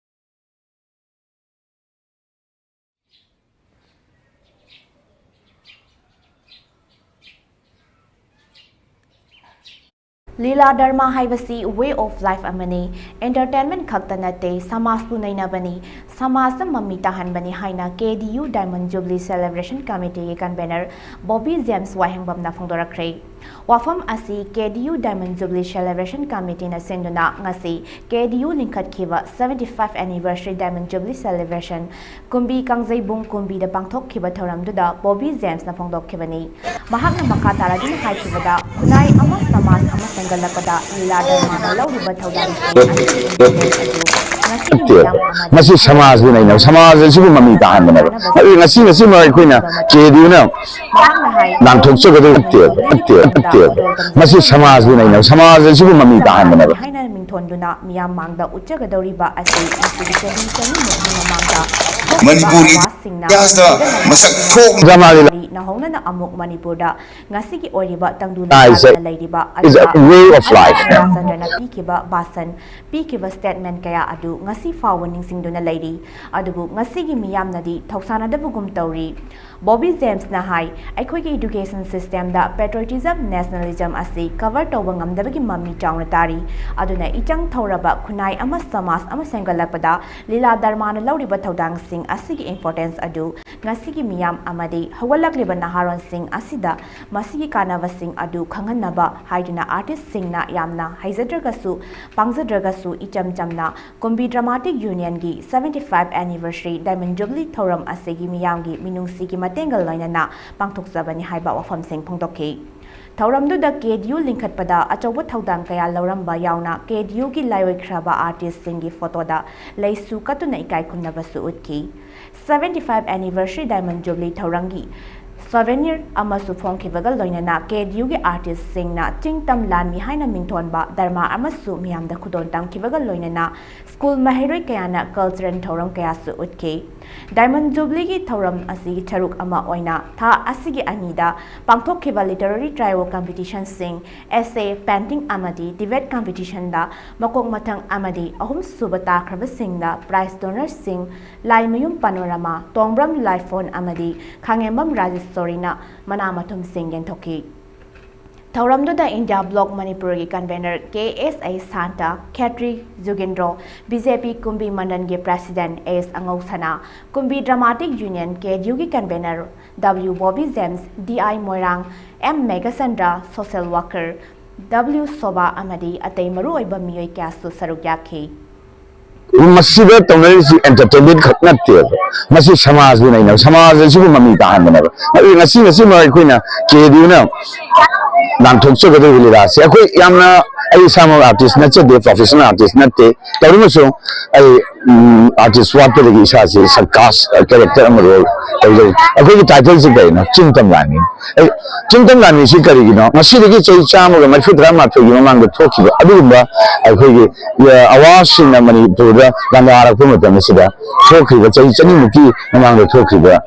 ꯂꯤꯂꯥ ꯗꯔꯃꯥ ꯍꯥꯏꯕꯁꯤ way of life ꯑꯃꯅꯤ꯫ Entertainment ꯈꯛꯇ ꯅꯠꯇꯦ, ꯁꯃꯥꯖꯄꯨ ꯅꯩꯅꯕꯅꯤ, ꯁꯃꯥꯖꯇ ꯃꯃꯤ ꯇꯥꯍꯟꯕꯅꯤ ꯍꯥꯏꯅ K D U Diamond Jubilee Celebration Committeeꯒꯤ convener ꯕꯣꯕꯤ ꯖꯦꯝꯁ ꯋꯥꯍꯦꯡꯕꯝꯅ ꯐꯣꯡꯗꯣꯔꯛꯈ꯭ꯔꯦ꯫ ꯋꯥꯐꯝ ꯑꯁꯤ K D U Diamond Jubilee Celebration Committeeꯅ ꯁꯤꯟꯗꯨꯅ ꯉꯁꯤ ꯀꯦ ꯗꯤ ꯌꯨ ꯂꯤꯡꯈꯠꯈꯤꯕ seventy five anniversary Diamond Jubilee Celebration Kumbi ꯀꯥꯡꯖꯩꯕꯨꯡ ꯀꯨꯝꯕꯤꯗ ꯄꯥꯡꯊꯣꯛꯈꯤꯕ ꯊꯧꯔꯝꯗꯨꯗ ꯕꯣꯕꯤ ꯖꯦꯝꯁꯅ ꯐꯣꯡꯗꯣꯛꯈꯤꯕꯅꯤ꯫ ꯃꯍꯥꯛꯅ ꯃꯈꯥ ꯇꯥꯔꯗꯨꯅ ꯍꯥꯏꯈꯤꯕꯗ, ꯈꯨꯟꯅꯥꯏ ꯑꯃ ꯁꯃꯥꯖ ꯑꯃ ꯁꯦꯝꯒꯠꯂꯛꯄꯗ ꯂꯤꯂꯥ ꯗꯔꯃꯥꯅ ꯂꯧꯔꯤꯕ ꯊꯧꯗꯥꯡꯁꯤꯡ ꯑꯁꯤꯒꯤ ꯃꯤꯑꯣꯏ ꯑꯗꯨ ꯉꯁꯤꯒꯤ ꯅꯠꯇꯦ꯫ ꯃꯤꯌꯥꯝ ꯑꯃꯗ ꯃꯁꯤ ꯁꯃꯥꯖꯕꯨ ꯅꯩꯅꯕ, ꯁꯃꯥꯖ ꯑꯁꯤꯕꯨ ꯃꯃꯤ ꯇꯥꯍꯟꯕꯅꯦꯕ꯫ ꯑꯗꯨ ꯉꯁꯤ, ꯉꯁꯤꯃꯛ ꯑꯩꯈꯣꯏꯅ ꯀꯦ ꯗꯤ ꯌꯨꯅ ꯃꯍꯥꯛꯅ ꯍꯥꯏ, ꯅꯥꯟꯊꯣꯛꯆꯒꯗꯕ ꯅꯠꯇꯦ, ꯅꯠꯇꯦ, ꯅꯠꯇꯦ꯫ ꯃꯁꯤ ꯁꯃꯥꯖꯕꯨ ꯅꯩꯅꯕ, ꯁꯃꯥꯖ ꯑꯁꯤꯕꯨ ꯃꯃꯤ ꯇꯥꯍꯟꯕꯅꯦꯕ꯫ ꯍꯥꯏꯅ ꯃꯤꯡꯊꯣꯟꯗꯨꯅ ꯃꯤꯌꯥꯝ ꯃꯥꯡꯗ ꯎꯠꯆꯒꯗꯧꯔꯤꯕ ꯑꯁꯤ ꯃꯁꯤꯒꯤ ꯆꯍꯤ ꯆꯅꯤꯃꯨꯛꯀꯤ ꯃꯃꯥꯡꯗ ꯃꯅꯤꯄꯨꯔꯒꯤ ꯏꯇꯤꯍꯥꯁꯇ ꯃꯁꯛ ꯊꯣꯛ ꯗ꯭ꯔꯃꯥ ꯂꯤꯂꯥ ꯅꯧꯍꯧꯅꯅ ꯑꯃꯨꯛ ꯃꯅꯤꯄꯨꯔꯗ ꯉꯁꯤꯒꯤ ꯑꯣꯏꯔꯤꯕ ꯇꯪꯗꯨ ꯂꯩꯇꯥꯗꯨꯅ ꯂꯩꯔꯤꯕ is a ꯑꯗꯨꯒ way of life. ꯔꯥꯖꯆꯟꯗ꯭ꯔꯅ ꯄꯤꯈꯤꯕ ꯚꯥꯁꯟ, ꯄꯤꯈꯤꯕ statement ꯀꯌꯥ ꯑꯗꯨ ꯉꯁꯤ ꯐꯥꯎꯕ ꯅꯤꯡꯁꯤꯡꯗꯨꯅ ꯂꯩꯔꯤ꯫ ꯑꯗꯨꯕꯨ ꯉꯁꯤꯒꯤ ꯃꯤꯌꯥꯝꯅꯗꯤ ꯊꯧꯁꯥꯅꯗꯕꯒꯨꯝ ꯇꯧꯔꯤ꯫ ꯕꯣꯕꯤ ꯖꯦꯝꯁꯅ ꯍꯥꯏ, ꯑꯩꯈꯣꯏꯒꯤ education systemꯗ patriotism, nationalism ꯑꯁꯤ cover ꯇꯧꯕ ꯉꯝꯗꯕꯒꯤ ꯃꯃꯤ ꯆꯥꯎꯅ ꯇꯥꯔꯤ꯫ ꯑꯗꯨꯅ ꯏꯆꯪ ꯊꯧꯔꯕ ꯈꯨꯟꯅꯥꯏ ꯑꯃ, ꯁꯃꯥꯖ ꯑꯃ ꯁꯦꯝꯒꯠꯂꯛꯄꯗ ꯂꯤꯂꯥ ꯗꯔꯃꯥꯅ ꯂꯧꯔꯤꯕ ꯊꯧꯗꯥꯡꯁꯤꯡ ꯑꯁꯤꯒꯤ importance ꯑꯗꯨ ꯉꯁꯤꯒꯤ ꯃꯤꯌꯥꯝ ꯑꯃꯗꯤ ꯍꯧꯒꯠꯂꯛꯂꯤꯕ ꯅꯍꯥꯔꯣꯟꯁꯤꯡ ꯑꯁꯤꯗ ꯃꯁꯤꯒꯤ ꯀꯥꯟꯅꯕꯁꯤꯡ ꯑꯗꯨ ꯈꯪꯍꯟꯅꯕ ꯍꯥꯏꯗꯨꯅ artistꯁꯤꯡꯅ ꯌꯥꯝꯅ ꯍꯩꯖꯗ꯭ꯔꯒꯁꯨ, ꯄꯥꯡꯖꯗ꯭ꯔꯒꯁꯨ ꯏꯆꯝ ꯆꯝꯅ ꯀꯨꯝꯕꯤ Dramatic Unionꯒꯤ seventy five anniversary Diamond Jubilee ꯊꯧꯔꯝ ꯑꯁꯤꯒꯤ ꯃꯤꯌꯥꯝꯒꯤ ꯃꯤꯅꯨꯡꯁꯤꯒꯤ ꯃꯇꯦꯡꯒ ꯂꯣꯏꯅꯅ ꯄꯥꯡꯊꯣꯛꯆꯕꯅꯤ ꯍꯥꯏꯕ ꯋꯥꯐꯝꯁꯤꯡ ꯐꯣꯡꯗꯣꯛꯈꯤ꯫ ꯊꯧꯔꯝꯗꯨꯗ KDU ꯂꯤꯡꯈꯠꯄꯗ ꯑꯆꯧꯕ ꯊꯧꯗꯥꯡ ꯀꯌꯥ ꯂꯧꯔꯝꯕ ꯌꯥꯎꯅ KDUꯒꯤ ꯂꯥꯏꯑꯣꯏꯈ꯭ꯔꯕ artistꯁꯤꯡꯒꯤ photoꯗ ꯂꯩꯁꯨ ꯀꯠꯇꯨꯅ ꯏꯀꯥꯏ ꯈꯨꯝꯅꯕꯁꯨ ꯎꯠꯈꯤ꯫ seventy five anniversary Diamond Jubilee ꯊꯧꯔꯝꯒꯤ souvenir ꯑꯃꯁꯨ ꯐꯣꯡꯈꯤꯕꯒ ꯂꯣꯏꯅꯅ KDUꯒꯤ artistꯁꯤꯡꯅ ꯆꯤꯡꯇꯝ ꯂꯥꯟꯃꯤ ꯍꯥꯏꯅ ꯃꯤꯡꯊꯣꯟꯕ ꯗꯔꯃꯥ ꯑꯃꯁꯨ ꯃꯤꯌꯥꯝꯗ ꯈꯨꯗꯣꯜ ꯇꯝꯈꯤꯕꯒ ꯂꯣꯏꯅꯅ school ꯃꯍꯩꯔꯣꯏ ꯀꯌꯥꯅ cultural ꯊꯧꯔꯝ ꯀꯌꯥꯁꯨ ꯎꯠꯈꯤ꯫ Diamond Jubileeꯒꯤ ꯊꯧꯔꯝ ꯑꯁꯤꯒꯤ ꯁꯔꯨꯛ ꯑꯃ ꯑꯣꯏꯅ ꯊꯥ ꯑꯁꯤꯒꯤ ꯑꯅꯤꯗ ꯄꯥꯡꯊꯣꯛꯈꯤꯕ literary trio competitionꯁꯤꯡ, essay, painting ꯑꯃꯗꯤ debate competitionꯗ ꯃꯀꯣꯛ ꯃꯊꯪ ꯑꯃꯗꯤ ꯑꯍꯨꯝꯁꯨꯕ ꯇꯥꯈ꯭ꯔꯕꯁꯤꯡꯗ prize donorꯁꯤꯡ ꯂꯥꯏꯃꯌꯨꯝ ꯄꯥꯅꯣꯔꯃꯥ, ꯇꯣꯡꯕ꯭ꯔꯝ ꯂꯥꯏꯐꯣꯟ ꯑꯃꯗꯤ ꯈꯥꯉꯦꯝꯕꯝ ꯔꯥꯖꯦꯁꯣꯔꯤꯅ ꯃꯅꯥ ꯃꯊꯨꯝꯁꯤꯡ ꯌꯦꯟꯊꯣꯛꯈꯤ꯫ ꯊꯧꯔꯝꯗꯨꯗ India Bloc ꯃꯅꯤꯄꯨꯔꯒꯤ convener ꯀꯦ ꯑꯦꯁ ꯑꯩ ꯁꯥꯟꯇ, ꯈꯦꯇ꯭ꯔꯤ ꯖꯨꯒꯤꯟꯗ꯭ꯔꯣ, BJP ꯀꯨꯝꯕꯤ ꯃꯟꯗꯟꯒꯤ president S Angousana, Kumbi Dramatic Union KDUꯒꯤ convener W Bobby James, D I Moirang, M Meghachandra, social worker W Shobha ꯑꯃꯗꯤ ꯑꯇꯩ ꯃꯔꯨꯑꯣꯏꯕ ꯃꯤꯑꯣꯏ ꯀꯌꯥꯁꯨ ꯁꯔꯨꯛ ꯌꯥꯈꯤ꯫ ꯃꯁꯤꯗ ꯇꯧꯅꯔꯤꯁꯤ entertainment ꯈꯛ ꯅꯠꯇꯦꯕ, ꯃꯁꯤ ꯁꯃꯥꯖꯕꯨ ꯅꯩꯅꯕ, ꯁꯃꯥꯖ ꯑꯁꯤꯕꯨ ꯃꯃꯤ ꯇꯥꯍꯟꯕꯅꯦꯕ꯫ ꯑꯗꯨ ꯉꯁꯤ, ꯉꯁꯤꯃꯛ ꯑꯩꯈꯣꯏꯅ KDUꯅ ꯂꯥꯟꯊꯣꯛꯆꯒꯗꯧꯔꯤꯕ ꯂꯤꯂꯥꯁꯦ, ꯑꯩꯈꯣꯏ ꯌꯥꯝꯅ, ꯑꯩ ꯏꯁꯥꯃꯛ artist ꯅꯠꯆꯗꯦ, professional artist ꯅꯠꯇꯦ, ꯇꯧꯔꯒꯁꯨ ꯑꯩ ꯎꯝ, artist ꯋꯥꯠꯄꯗꯒꯤ ꯏꯁꯥꯁꯦ ꯁꯛꯀꯥꯁ character ꯑꯃ role ꯇꯧꯖꯩ꯫ ꯑꯩꯈꯣꯏꯒꯤ titleꯁꯤ ꯀꯔꯤꯅꯣ? ꯆꯤꯡꯇꯝ ꯂꯥꯟꯃꯤ꯫ ꯑꯩ, ꯆꯤꯡꯇꯝ ꯂꯥꯟꯃꯤꯁꯤ ꯀꯔꯤꯒꯤꯅꯣ? ꯉꯁꯤꯗꯒꯤ ꯆꯍꯤ ꯆꯥꯝꯃꯒ ꯃꯔꯤꯐꯨ ꯇꯔꯥ ꯃꯥꯊꯣꯏꯒꯤ ꯃꯃꯥꯡꯗ ꯊꯣꯛꯈꯤꯕ ꯑꯗꯨꯒꯨꯝꯕ ꯑꯩꯈꯣꯏꯒꯤ, ꯑ, ꯑꯋꯥꯁꯤꯡꯅ ꯃꯅꯤꯄꯨꯔꯗ ꯂꯥꯟꯗꯥꯔꯛꯄ ꯃꯇꯝ ꯑꯁꯤꯗ ꯊꯣꯛꯈꯤꯕ, ꯆꯍꯤ ꯆꯅꯤꯃꯨꯛꯀꯤ ꯃꯃꯥꯡꯗ ꯊꯣꯛꯈꯤꯕ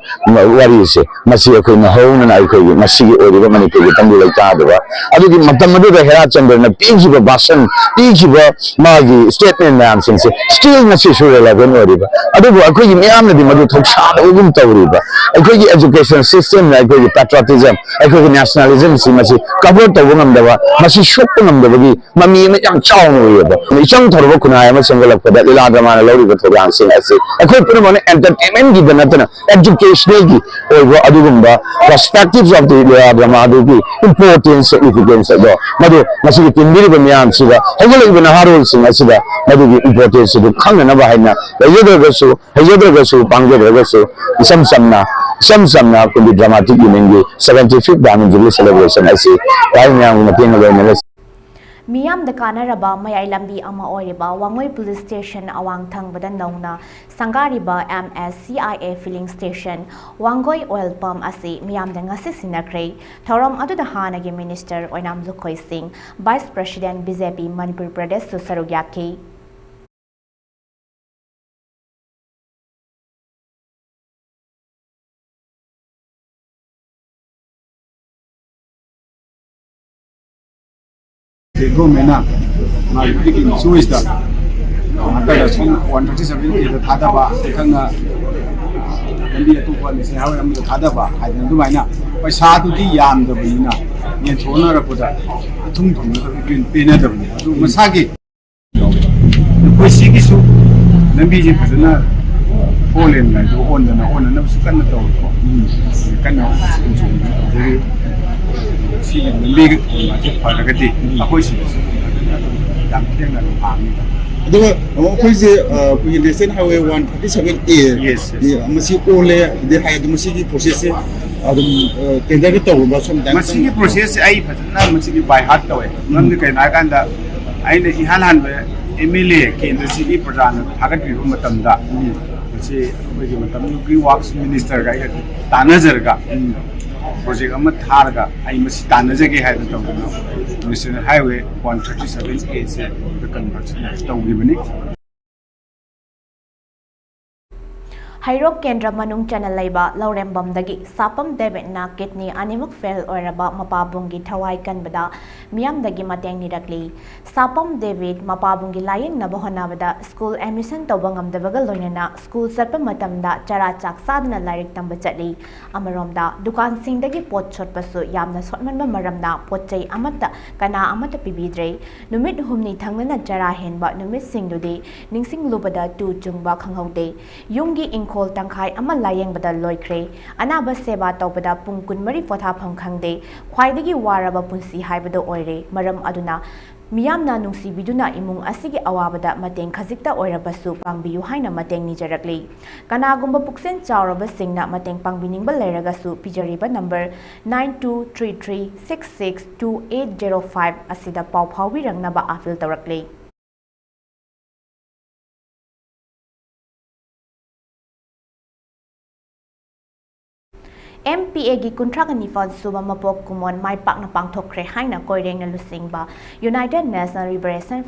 ꯋꯥꯔꯤꯁꯦ, ꯃꯁꯤ ꯑꯩꯈꯣꯏ ꯅꯧꯍꯧꯅꯅ ꯑꯩꯈꯣꯏꯒꯤ ꯉꯁꯤꯒꯤ ꯑꯣꯏꯔꯤꯕ ꯃꯅꯤꯄꯨꯔꯒꯤ ꯇꯪꯗꯨ ꯂꯩꯇꯥꯗꯕ, ꯑꯗꯨꯒꯤ ꯃꯇꯝ ꯑꯗꯨꯗ ꯍꯦꯔꯥꯆꯟꯗ꯭ꯔꯅ ꯄꯤꯈꯤꯕ ꯚꯥꯁꯟ, ꯄꯤꯈꯤꯕ ꯃꯥꯒꯤ statement ꯃꯌꯥꯝꯁꯤꯡꯁꯦ still ꯉꯁꯤꯁꯨ ꯔꯤꯂꯦꯚꯦꯟ ꯑꯣꯏꯔꯤꯕ, ꯑꯗꯨꯕꯨ ꯑꯩꯈꯣꯏꯒꯤ ꯃꯤꯌꯥꯝꯅꯗꯤ ꯃꯗꯨ ꯊꯧꯁꯥꯗꯕꯒꯨꯝ ꯇꯧꯔꯤꯕ꯫ ꯑꯩꯈꯣꯏꯒꯤ education system ꯅ ꯑꯩꯈꯣꯏꯒꯤ patriotism, ꯑꯩꯈꯣꯏꯒꯤ nationalism ꯁꯤ ꯃꯁꯤ cover ꯇꯧꯕ ꯉꯝꯗꯕ, ꯃꯁꯤ ꯁꯣꯛꯄ ꯉꯝꯗꯕꯒꯤ ꯃꯃꯤ ꯑꯃ ꯌꯥꯝ ꯆꯥꯎꯅ ꯎꯏꯌꯦꯕ꯫ ꯏꯆꯪ ꯊꯧꯔꯕ ꯈꯨꯟꯅꯥꯏ ꯑꯃ ꯁꯦꯝꯒꯠꯂꯛꯄꯗ ꯂꯤꯂꯥ ꯗ꯭ꯔꯃꯥꯅ ꯂꯧꯔꯤꯕ ꯊꯧꯗꯥꯡꯁꯤꯡ ꯑꯁꯤ ꯑꯩꯈꯣꯏ ꯄꯨꯝꯅꯃꯛꯅ entertainment ꯀꯤꯗ ꯅꯠꯇꯅ educational ꯒꯤ ꯑꯣꯏꯕ ꯑꯗꯨꯒꯨꯝꯕ perspectives of the ꯂꯤꯂꯥ ꯗ꯭ꯔꯃꯥ ꯑꯗꯨꯒꯤ importance, significance ꯑꯗꯣ ꯃꯗꯨ ꯉꯁꯤꯒꯤ ꯇꯤꯟꯕꯤꯔꯤꯕ ꯃꯤꯌꯥꯝꯁꯤꯗ, ꯍꯧꯒꯠꯂꯛꯂꯤꯕ ꯅꯍꯥꯔꯣꯜꯁꯤꯡ ꯑꯁꯤꯗ ꯃꯗꯨꯒꯤ importance ꯑꯗꯨ ꯈꯪꯅꯅꯕ ꯍꯥꯏꯅ ꯂꯩꯖꯗ꯭ꯔꯒꯁꯨ, ꯍꯩꯖꯗ꯭ꯔꯒꯁꯨ, ꯄꯥꯡꯖꯗ꯭ꯔꯒꯁꯨ, ꯏꯆꯝ ꯆꯝꯅ, ꯏꯆꯝ ꯆꯝꯅ ꯀꯨꯝꯕꯤ dramatic union ꯒꯤ seventy fifth anniversary celebration ꯑꯁꯤ ꯇꯥꯏ ꯃꯌꯥꯝꯒꯤ ꯃꯇꯦꯡꯅ ꯂꯣꯏꯅꯅ ꯃꯤꯌꯥꯝꯗ ꯀꯥꯟꯅꯔꯕ ꯃꯌꯥꯏ ꯂꯝꯕꯤ ꯑꯃ ꯑꯣꯏꯔꯤꯕ ꯋꯥꯡꯉꯣꯏ police station ꯑꯋꯥꯡ ꯊꯪꯕꯗ ꯅꯧꯅ ꯁꯪꯒꯥꯔꯤꯕ M S C I A filling station, Wangoi oil pump ꯑꯁꯤ ꯃꯤꯌꯥꯝꯗ ꯉꯁꯤ ꯁꯤꯟꯅꯈ꯭ꯔꯦ꯫ ꯊꯧꯔꯝ ꯑꯗꯨꯗ ꯍꯥꯟꯅꯒꯤ minister ꯑꯣꯏꯅꯥꯝ ꯂꯨꯈꯣꯏ ꯁꯤꯡ, vice president B J P Manipur ꯄ꯭ꯔꯗꯦꯁꯁꯨ ꯁꯔꯨꯛ ꯌꯥꯈꯤ꯫ ꯒꯣꯔꯃꯦꯟꯅ ꯃꯥꯒꯤ ꯄꯤꯛ ꯏꯟ ꯆꯣꯏꯁꯇ ꯅꯠꯇ꯭ꯔꯒ ꯁꯣꯝ ꯋꯥꯟ ꯊꯥꯔꯇꯤ ꯁꯚꯦꯟ ꯑꯦꯗ ꯊꯥꯗꯕ, ꯑꯩꯈꯪꯅ ꯂꯝꯕꯤ ꯑꯇꯣꯞꯄ ꯅꯦꯁꯅꯦꯜ ꯍꯥꯏꯋꯦ ꯑꯃꯗ ꯊꯥꯗꯕ ꯍꯥꯏꯗꯅ ꯑꯗꯨꯃꯥꯏꯅ ꯄꯩꯁꯥꯗꯨꯗꯤ ꯌꯥꯝꯗꯕꯅꯤꯅ ꯌꯦꯟꯊꯣꯛꯅꯔꯛꯄꯗ ꯑꯊꯨꯝ ꯊꯨꯝꯅꯗꯕ ꯄꯦꯟ- ꯄꯦꯟꯅꯗꯕꯅꯤ꯫ ꯑꯗꯨ ꯃꯁꯥꯒꯤ ꯑꯩꯈꯣꯏ ꯁꯤꯒꯤꯁꯨ ꯂꯝꯕꯤꯁꯦ ꯐꯖꯅ four lane ꯍꯥꯏꯗꯣ ꯑꯣꯟꯗꯅ ꯑꯣꯟꯅꯅꯕꯁꯨ ꯀꯟꯅ ꯇꯧꯔꯤꯀꯣ꯫ ꯀꯟꯅ ꯁꯦꯝ ꯁꯥꯗꯅ ꯇꯧꯖꯔꯤ꯫ ꯁꯤꯒꯤ ꯂꯝꯕꯤꯒ ꯊꯣꯡꯒꯁꯦ ꯐꯔꯒꯗꯤ ꯑꯩꯈꯣꯏ ꯁꯤꯗꯁꯨ ꯌꯥꯝ ꯊꯦꯡꯅ ꯑꯗꯨꯝ ꯍꯥꯡꯉꯤ꯫ ꯑꯗꯨꯒ ꯑꯩꯈꯣꯏꯁꯦ, ꯑ, ꯑꯩꯈꯣꯏꯒꯤ national highway one thirty seven A, yes, yes. ꯃꯁꯤ ꯑꯣꯜꯂꯦ ꯑꯗꯩ ꯍꯥꯏ, ꯑꯗꯨ ꯃꯁꯤꯒꯤ ꯄ꯭ꯔꯣꯁꯦꯁꯁꯦ ꯑꯗꯨꯝ, ꯑ, ꯇꯦꯟꯗꯔꯒ ꯇꯧꯔꯕ꯭ꯔꯥ ꯁꯣꯝꯗ? ꯃꯁꯤꯒꯤ ꯄ꯭ꯔꯣꯁꯦꯁꯁꯦ ꯑꯩ ꯐꯖꯅ ꯃꯁꯤꯒꯤ by heart ꯇꯧꯋꯦ꯫ ꯃꯔꯝꯗꯤ ꯀꯩꯅꯣ ꯍꯥꯏꯀꯥꯟꯗ ꯑꯩꯅ ꯏꯍꯥꯟ ꯍꯥꯟꯕ M L A ꯀꯦꯟꯗ꯭ꯔꯁꯤꯒꯤ ꯄ꯭ꯔꯖꯥꯅ ꯊꯥꯒꯠꯄꯤꯕ ꯃꯇꯝꯗ ꯃꯁꯤ ꯑꯩꯈꯣꯏꯒꯤ ꯃꯇꯝꯗꯨꯒꯤ works minister ꯒ ꯑꯩꯒ ꯇꯥꯟꯅꯖꯔꯒ project ꯑꯃ ꯊꯥꯔꯒ ꯑꯩ ꯃꯁꯤ ꯇꯥꯟꯅꯖꯒꯦ ꯍꯥꯏꯗꯅ ꯇꯧꯗꯅ National Highway one thirty seven A say conversion ꯇꯧꯈꯤꯕꯅꯤ꯫ ꯍꯩꯔꯣꯛ ꯀꯦꯟꯗ꯭ꯔ ꯃꯅꯨꯡ ꯆꯟꯅ ꯂꯩꯕ ꯂꯧꯔꯦꯝꯕꯝꯗꯒꯤ ꯁꯥꯄꯝ ꯗꯦꯕꯤꯠꯅ ꯀꯤꯗꯅꯤ ꯑꯅꯤꯃꯛ ꯐꯦꯜ ꯑꯣꯏꯔꯕ ꯃꯄꯥꯕꯨꯡꯒꯤ ꯊꯋꯥꯏ ꯀꯟꯕꯗ ꯃꯤꯌꯥꯝꯗꯒꯤ ꯃꯇꯦꯡ ꯅꯤꯔꯛꯂꯤ꯫ ꯁꯥꯄꯝ ꯗꯦꯕꯤꯠ ꯃꯄꯥꯕꯨꯡꯒꯤ ꯂꯥꯌꯦꯡꯅꯕ ꯍꯣꯠꯅꯕꯗ ꯁ꯭ꯀꯨꯜ ꯑꯦꯗꯃꯤꯁꯟ ꯇꯧꯕ ꯉꯝꯗꯕꯒ ꯂꯣꯏꯅꯅ ꯁ꯭ꯀꯨꯜ ꯆꯠꯄ ꯃꯇꯝꯗ ꯆꯔꯥ ꯆꯥꯛ ꯆꯥꯗꯅ ꯂꯥꯏꯔꯤꯛ ꯇꯝꯕ ꯆꯠꯂꯤ꯫ ꯑꯃꯔꯣꯝꯗ ꯗꯨꯀꯥꯟꯁꯤꯡꯗꯒꯤ ꯄꯣꯠ ꯁꯣꯠꯄꯁꯨ ꯌꯥꯝꯅ ꯁꯣꯠꯃꯟꯕ ꯃꯔꯝꯅ ꯄꯣꯠ ꯆꯩ ꯑꯃꯠꯇ ꯀꯅꯥ ꯑꯃꯠꯇ ꯄꯤꯕꯤꯗ꯭ꯔꯦ꯫ ꯅꯨꯃꯤꯠ ꯍꯨꯝꯅꯤ ꯊꯪꯅꯅ ꯆꯔꯥ ꯍꯦꯟꯕ ꯅꯨꯃꯤꯠꯁꯤꯡꯗꯨꯗꯤ ꯅꯤꯡꯁꯤꯡꯂꯨꯕꯗ ꯇꯨ ꯆꯨꯡꯕ ꯈꯪꯍꯧꯗꯦ꯫ ꯌꯨꯝꯒꯤ ꯏꯪꯈꯣꯜ ꯇꯪꯈꯥꯏ ꯑꯃ ꯂꯥꯌꯦꯡꯕꯗ ꯂꯣꯏꯈ꯭ꯔꯦ꯫ ꯑꯅꯥꯕ ꯁꯦꯕꯥ ꯇꯧꯕꯗ ꯄꯨꯡ ꯀꯨꯟꯃꯔꯤ ꯄꯣꯊꯥꯐꯝ ꯈꯪꯗꯦ꯫ ꯈ꯭ꯋꯥꯏꯗꯒꯤ ꯋꯥꯔꯕ ꯄꯨꯟꯁꯤ ꯍꯥꯏꯕꯗꯨ ꯑꯣꯏꯔꯦ꯫ ꯃꯔꯝ ꯑꯗꯨꯅ ꯃꯤꯌꯥꯝꯅ ꯅꯨꯡꯁꯤꯕꯤꯗꯨꯅ ꯏꯃꯨꯡ ꯑꯁꯤꯒꯤ ꯑꯋꯥꯕꯗ ꯃꯇꯦꯡ ꯈꯖꯤꯛꯇ ꯑꯣꯏꯔꯕꯁꯨ ꯄꯥꯡꯕꯤꯌꯨ ꯍꯥꯏꯅ ꯃꯇꯦꯡ ꯅꯤꯖꯔꯛꯂꯤ꯫ ꯀꯅꯥꯒꯨꯝꯕ ꯄꯨꯛꯆꯦꯜ ꯆꯥꯎꯔꯕꯁꯤꯡꯅ ꯃꯇꯦꯡ ꯄꯥꯡꯕꯤꯅꯤꯡꯕ ꯂꯩꯔꯒꯁꯨ ꯄꯤꯖꯔꯤꯕ number nine two three three six six two eight zero five ꯑꯁꯤꯗ ꯄꯥꯎ ꯐꯥꯎꯕꯤꯔꯛꯅꯕ ꯑꯥꯄꯤꯜ ꯇꯧꯔꯛꯂꯤ꯫ ꯑꯦꯝ ꯄꯤ ꯑꯦꯒꯤ ꯀꯨꯟꯊ꯭ꯔꯥꯒ ꯅꯤꯄꯥꯜ ꯁꯨꯕ ꯃꯄꯣꯛ ꯀꯨꯝꯑꯣꯟ ꯃꯥꯏ ꯄꯥꯛꯅ ꯄꯥꯡꯊꯣꯛꯈ꯭ꯔꯦ ꯍꯥꯏꯅ ꯀꯣꯏꯔꯦꯡꯅ ꯂꯨꯆꯤꯡꯕ United National Liberation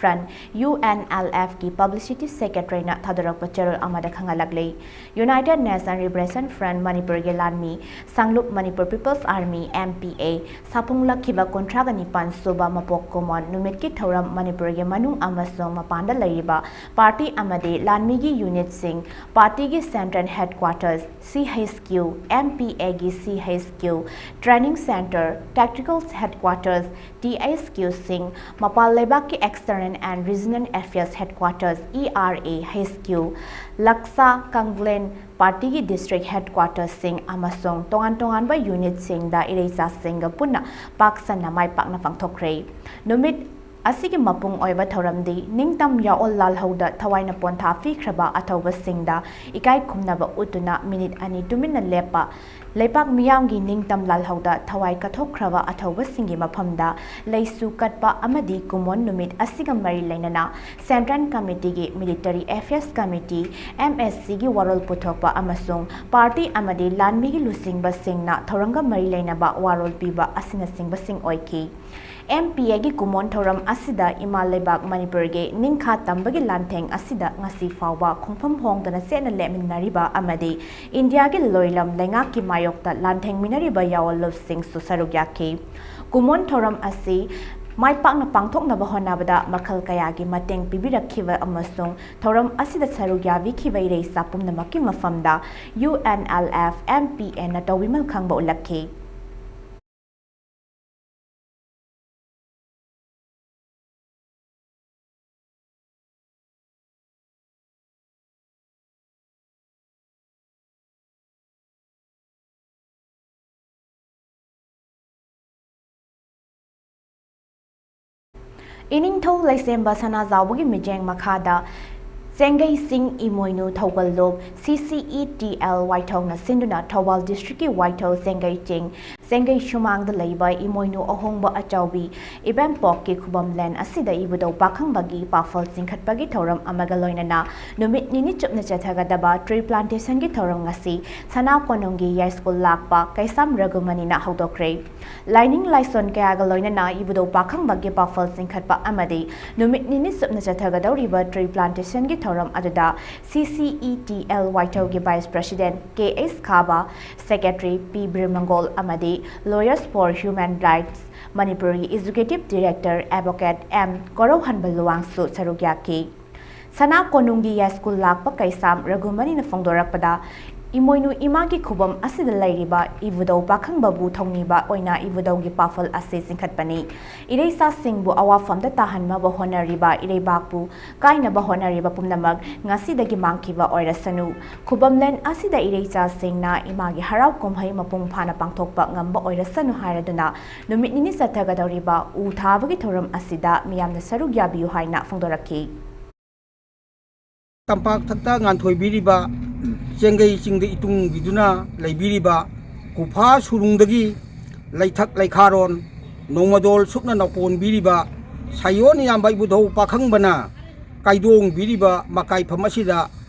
Front, U N L F, ꯀꯤ publicity secretary ꯅ ꯊꯥꯗꯣꯔꯛꯄ ꯆꯦꯔꯣꯜ ꯑꯃꯗ ꯈꯪꯍꯜꯂꯛꯂꯤ꯫ United National Liberation Front ꯃꯅꯤꯄꯨꯔꯒꯤ ꯂꯥꯟꯃꯤ, ꯁꯥꯡꯂꯨꯞ Manipur People's Army, M P A, ꯁꯥꯐꯣꯡꯂꯛꯈꯤꯕ ꯀꯨꯟꯊ꯭ꯔꯥꯒ ꯅꯤꯄꯥꯜ ꯁꯨꯕ ꯃꯄꯣꯛ ꯀꯨꯝꯑꯣꯟ ꯅꯨꯃꯤꯠꯀꯤ ꯊꯧꯔꯝ ꯃꯅꯤꯄꯨꯔꯒꯤ ꯃꯅꯨꯡ ꯑꯃꯁꯨꯡ ꯃꯄꯥꯟꯗ ꯂꯩꯔꯤꯕ ꯄꯥꯔꯇꯤ ꯑꯃꯗꯤ ꯂꯥꯟꯃꯤꯒꯤ ꯌꯨꯅꯤꯠꯁꯤꯡ, ꯄꯥꯔꯇꯤꯒꯤ central headquarters, C H Q, M P A ꯒꯤ C H Q, training centre, tactical headquarters, T H Q ꯁꯤꯡ, ꯃꯄꯥꯟ ꯂꯩꯕꯥꯛꯀꯤ External and Regional Affairs Headquarters, E R A H Q, ꯂꯛꯁꯥ, ꯀꯪꯂꯦꯟ, ꯄꯥꯔꯇꯤꯒꯤ district headquarters ꯁꯤꯡ ꯑꯃꯁꯨꯡ ꯇꯣꯉꯥꯟ ꯇꯣꯉꯥꯟꯕ ꯌꯨꯅꯤꯠꯁꯤꯡꯗ ꯏꯔꯩꯆꯥꯁꯤꯡꯒ ꯄꯨꯟꯅ ꯄꯥꯛ ꯁꯟꯅ ꯃꯥꯏ ꯄꯥꯛꯅ ꯄꯥꯡꯊꯣꯛꯈ꯭ꯔꯦ꯫ ꯅꯨꯃꯤꯠ ꯑꯁꯤꯒꯤ ꯃꯄꯨꯡ ꯑꯣꯏꯕ ꯊꯧꯔꯝꯗꯤ ꯅꯤꯡꯇꯝ ꯌꯥꯑꯣꯜ ꯂꯥꯜꯍꯧꯗ ꯊꯋꯥꯏꯅ ꯄꯣꯟꯊꯥ ꯄꯤꯈ꯭ꯔꯕ ꯑꯊꯧꯕꯁꯤꯡꯗ ꯏꯀꯥꯏ ꯈꯨꯝꯅꯕ ꯎꯠꯇꯨꯅ ꯃꯤꯅꯤꯠ ꯑꯅꯤ ꯇꯨꯃꯤꯟꯅ ꯂꯦꯞꯄ, ꯂꯩꯄꯥꯛ ꯃꯤꯌꯥꯝꯒꯤ ꯅꯤꯡꯇꯝ ꯂꯥꯜꯍꯧꯗ ꯊꯋꯥꯏ ꯀꯠꯊꯣꯛꯈ꯭ꯔꯕ ꯑꯊꯧꯕꯁꯤꯡꯒꯤ ꯃꯐꯝꯗ ꯂꯩꯁꯨ ꯀꯠꯄ ꯑꯃꯗꯤ ꯀꯨꯝꯑꯣꯟ ꯅꯨꯃꯤꯠ ꯑꯁꯤꯒ ꯃꯔꯤ ꯂꯩꯅꯅ Central Committee ꯒꯤ Military Affairs Committee, M S C ꯒꯤ ꯋꯥꯔꯣꯜ ꯄꯨꯊꯣꯛꯄ ꯑꯃꯁꯨꯡ ꯄꯥꯔꯇꯤ ꯑꯃꯗꯤ ꯂꯥꯟꯃꯤꯒꯤ ꯂꯨꯆꯤꯡꯕꯁꯤꯡꯅ ꯊꯧꯔꯝꯒ ꯃꯔꯤ ꯂꯩꯅꯕ ꯋꯥꯔꯣꯜ ꯄꯤꯕ ꯑꯁꯤꯅꯆꯤꯡꯕꯁꯤꯡ ꯑꯣꯏꯈꯤ꯫ ꯑꯦꯝ ꯄꯤ ꯑꯦꯒꯤ ꯀꯨꯝꯑꯣꯟ ꯊꯧꯔꯝ ꯑꯁꯤꯗ ꯏꯃꯥ ꯂꯩꯕꯥꯛ ꯃꯅꯤꯄꯨꯔꯒꯤ ꯅꯤꯡꯈꯥ ꯇꯝꯕꯒꯤ ꯂꯥꯟꯊꯦꯡ ꯑꯁꯤꯗ ꯉꯁꯤ ꯐꯥꯎꯕ ꯈꯣꯡꯐꯝ ꯍꯣꯡꯗꯅ ꯆꯦꯠꯅ ꯂꯦꯞꯃꯤꯟꯅꯔꯤꯕ ꯑꯃꯗꯤ ꯏꯟꯗꯤꯌꯥꯒꯤ ꯂꯣꯏꯂꯝ ꯂꯩꯉꯥꯛꯀꯤ ꯃꯥꯌꯣꯛꯇ ꯂꯥꯟꯊꯦꯡꯃꯤꯟꯅꯔꯤꯕ ꯌꯥꯑꯣꯟꯂꯨꯞꯁꯤꯡꯁꯨ ꯁꯔꯨꯛ ꯌꯥꯈꯤ꯫ ꯀꯨꯝꯑꯣꯟ ꯊꯧꯔꯝ ꯑꯁꯤ ꯃꯥꯏ ꯄꯥꯛꯅ ꯄꯥꯡꯊꯣꯛꯅꯕ ꯍꯣꯠꯅꯕꯗ ꯃꯈꯜ ꯀꯌꯥꯒꯤ ꯃꯇꯦꯡ ꯄꯤꯕꯤꯔꯛꯈꯤꯕ ꯑꯃꯁꯨꯡ ꯊꯧꯔꯝ ꯑꯁꯤꯗ ꯁꯔꯨꯛ ꯌꯥꯕꯤꯈꯤꯕ ꯏꯔꯩꯆꯥ ꯄꯨꯝꯅꯃꯛꯀꯤ ꯃꯐꯝꯗ U N L F M P ꯑꯦꯅ ꯇꯧꯕꯤꯃꯜ ꯈꯪꯕ ꯎꯠꯂꯛꯈꯤ꯫ ꯏꯅꯤꯡꯊꯧ ꯂꯩꯁꯦꯝꯕ ꯁꯅꯥꯖꯥꯎꯕꯒꯤ ꯃꯤꯠꯌꯦꯡ ꯃꯈꯥꯗ ꯆꯦꯡꯒꯩ ꯆꯤꯡ ꯏꯃꯣꯏꯅꯨ ꯊꯧꯒꯜꯂꯨꯞ ꯁꯤ ꯁꯤ ꯏ ꯇꯤ ꯑꯦꯜ ꯋꯥꯏꯊꯧꯅ ꯁꯤꯟꯗꯨꯅ ꯊꯧꯕꯥꯜ ꯗꯤꯁꯇ꯭ꯔꯤꯛꯀꯤ ꯋꯥꯏꯊꯧ ꯆꯦꯡꯒꯩ ꯆꯤꯡ, ꯆꯦꯡꯒꯩ ꯁꯨꯃꯥꯡꯗ ꯂꯩꯕ ꯏꯃꯣꯏꯅꯨ ꯑꯍꯣꯡꯕ ꯑꯆꯧꯕꯤ ꯏꯕꯦꯝꯄꯣꯛꯀꯤ ꯈꯨꯕꯝ ꯂꯦꯟ ꯑꯁꯤꯗ ꯏꯕꯨꯙꯧ ꯄꯥꯈꯪꯕꯒꯤ ꯄꯥꯐꯜ ꯆꯤꯡꯈꯠꯄꯒꯤ ꯊꯧꯔꯝ ꯑꯃꯒ ꯂꯣꯏꯅꯅ ꯅꯨꯃꯤꯠ ꯅꯤꯅꯤ ꯆꯨꯞꯅ ꯆꯠꯊꯒꯗꯕ ꯇ꯭ꯔꯤ ꯄ꯭ꯂꯥꯟꯇꯦꯁꯟꯒꯤ ꯊꯧꯔꯝ ꯉꯁꯤ ꯁꯅꯥ ꯀꯣꯅꯨꯡꯒꯤ ꯌꯥꯏꯁ꯭ꯀꯨꯜ ꯂꯥꯛꯄ ꯀꯩꯁꯥꯝ ꯔꯘꯨꯃꯅꯤꯅ ꯍꯧꯗꯣꯛꯈ꯭ꯔꯦ꯫ ꯂꯥꯏꯅꯤꯡ ꯂꯥꯏꯁꯣꯟ ꯀꯌꯥꯒ ꯂꯣꯏꯅꯅ ꯏꯕꯨꯙꯧ ꯄꯥꯈꯪꯕꯒꯤ ꯄꯥꯐꯜ ꯆꯤꯡꯈꯠꯄ ꯑꯃꯗꯤ ꯅꯨꯃꯤꯠ ꯅꯤꯅꯤ ꯆꯨꯞꯅ ꯆꯠꯊꯒꯗꯧꯔꯤꯕ ꯇ꯭ꯔꯤ ꯄ꯭ꯂꯥꯟꯇꯦꯁꯟꯒꯤ ꯊꯧꯔꯝ ꯑꯗꯨꯗ C C E T L ꯋꯥꯏꯊꯧꯒꯤ vice president K S Khaba, secretary P Birmangol ꯑꯃꯗꯤ ꯂꯣꯌꯔꯁ ꯐꯣꯔ ꯍ꯭ꯌꯨꯃꯦꯟ ꯔꯥꯏꯠꯁ ꯃꯅꯤꯄꯨꯔꯒꯤ executive director advocate M Korouhanba ꯂꯨꯋꯥꯡꯁꯨ ꯁꯔꯨꯛ ꯌꯥꯈꯤ꯫ ꯁꯅꯥ ꯀꯣꯅꯨꯡꯒꯤ ꯌꯥꯏꯁ꯭ꯀꯨꯜ ꯂꯥꯛꯄ ꯀꯩꯁꯥꯝ ꯔꯘꯨꯃꯅꯤꯅ ꯐꯣꯡꯗꯣꯔꯛꯄꯗ, ꯏꯃꯣꯏꯅꯨ ꯏꯃꯥꯒꯤ ꯈꯨꯕꯝ ꯑꯁꯤꯗ ꯂꯩꯔꯤꯕ ꯏꯕꯨꯙꯧ ꯄꯥꯈꯪꯕꯕꯨ ꯊꯧꯅꯤꯕ ꯑꯣꯏꯅ ꯏꯕꯨꯙꯧꯒꯤ ꯄꯥꯐꯜ ꯑꯁꯤ ꯆꯤꯡꯈꯠꯄꯅꯤ꯫ ꯏꯔꯩꯆꯥꯁꯤꯡꯕꯨ ꯑꯋꯥꯐꯝꯗ ꯇꯥꯍꯟꯅꯕ ꯍꯣꯠꯅꯔꯤꯕ ꯏꯔꯩꯕꯥꯛꯄꯨ ꯀꯥꯏꯅꯕ ꯍꯣꯠꯅꯔꯤꯕ ꯄꯨꯝꯅꯃꯛ ꯉꯁꯤꯗꯒꯤ ꯃꯥꯡꯈꯤꯕ ꯑꯣꯏꯔꯁꯅꯨ꯫ ꯈꯨꯕꯝꯂꯦꯟ ꯑꯁꯤꯗ ꯏꯔꯩꯆꯥꯁꯤꯡꯅ ꯏꯃꯥꯒꯤ ꯍꯔꯥꯎ ꯀꯨꯝꯍꯩ ꯃꯄꯨꯡ ꯐꯥꯅ ꯄꯥꯡꯊꯣꯛꯄ ꯉꯝꯕ ꯑꯣꯏꯔꯁꯅꯨ ꯍꯥꯏꯔꯗꯨꯅ ꯅꯨꯃꯤꯠ ꯅꯤꯅꯤ ꯆꯠꯊꯒꯗꯧꯔꯤꯕ ꯎ ꯊꯥꯕꯒꯤ ꯊꯧꯔꯝ ꯑꯁꯤꯗ ꯃꯤꯌꯥꯝꯅ ꯁꯔꯨꯛ ꯌꯥꯕꯤꯌꯨ ꯍꯥꯏꯅ ꯐꯣꯡꯗꯣꯔꯛꯈꯤ꯫ ꯇꯝꯄꯥꯛ ꯊꯛꯇ ꯉꯥꯟꯊꯣꯏꯕꯤꯔꯤꯕ, ꯆꯦꯡꯒꯩ ꯆꯤꯡꯗ ꯏꯇꯨꯡꯕꯤꯗꯨꯅ ꯂꯩꯕꯤꯔꯤꯕ, ꯀꯨꯐꯥ ꯁꯨꯔꯨꯡꯗꯒꯤ ꯂꯩꯊꯛ ꯂꯩꯈꯥꯔꯣꯟ, ꯅꯣꯡꯃꯗꯣꯜ ꯁꯨꯞꯅ ꯅꯧꯄꯣꯟꯕꯤꯔꯤꯕ, ꯁꯥꯌꯣꯟ ꯏꯌꯥꯝꯕ ꯏꯕꯨꯙꯧ ꯄꯥꯈꯪꯕꯅ ꯀꯥꯏꯗꯣꯡꯕꯤꯔꯤꯕ ꯃꯀꯥꯏꯐꯝ ꯑꯁꯤꯗ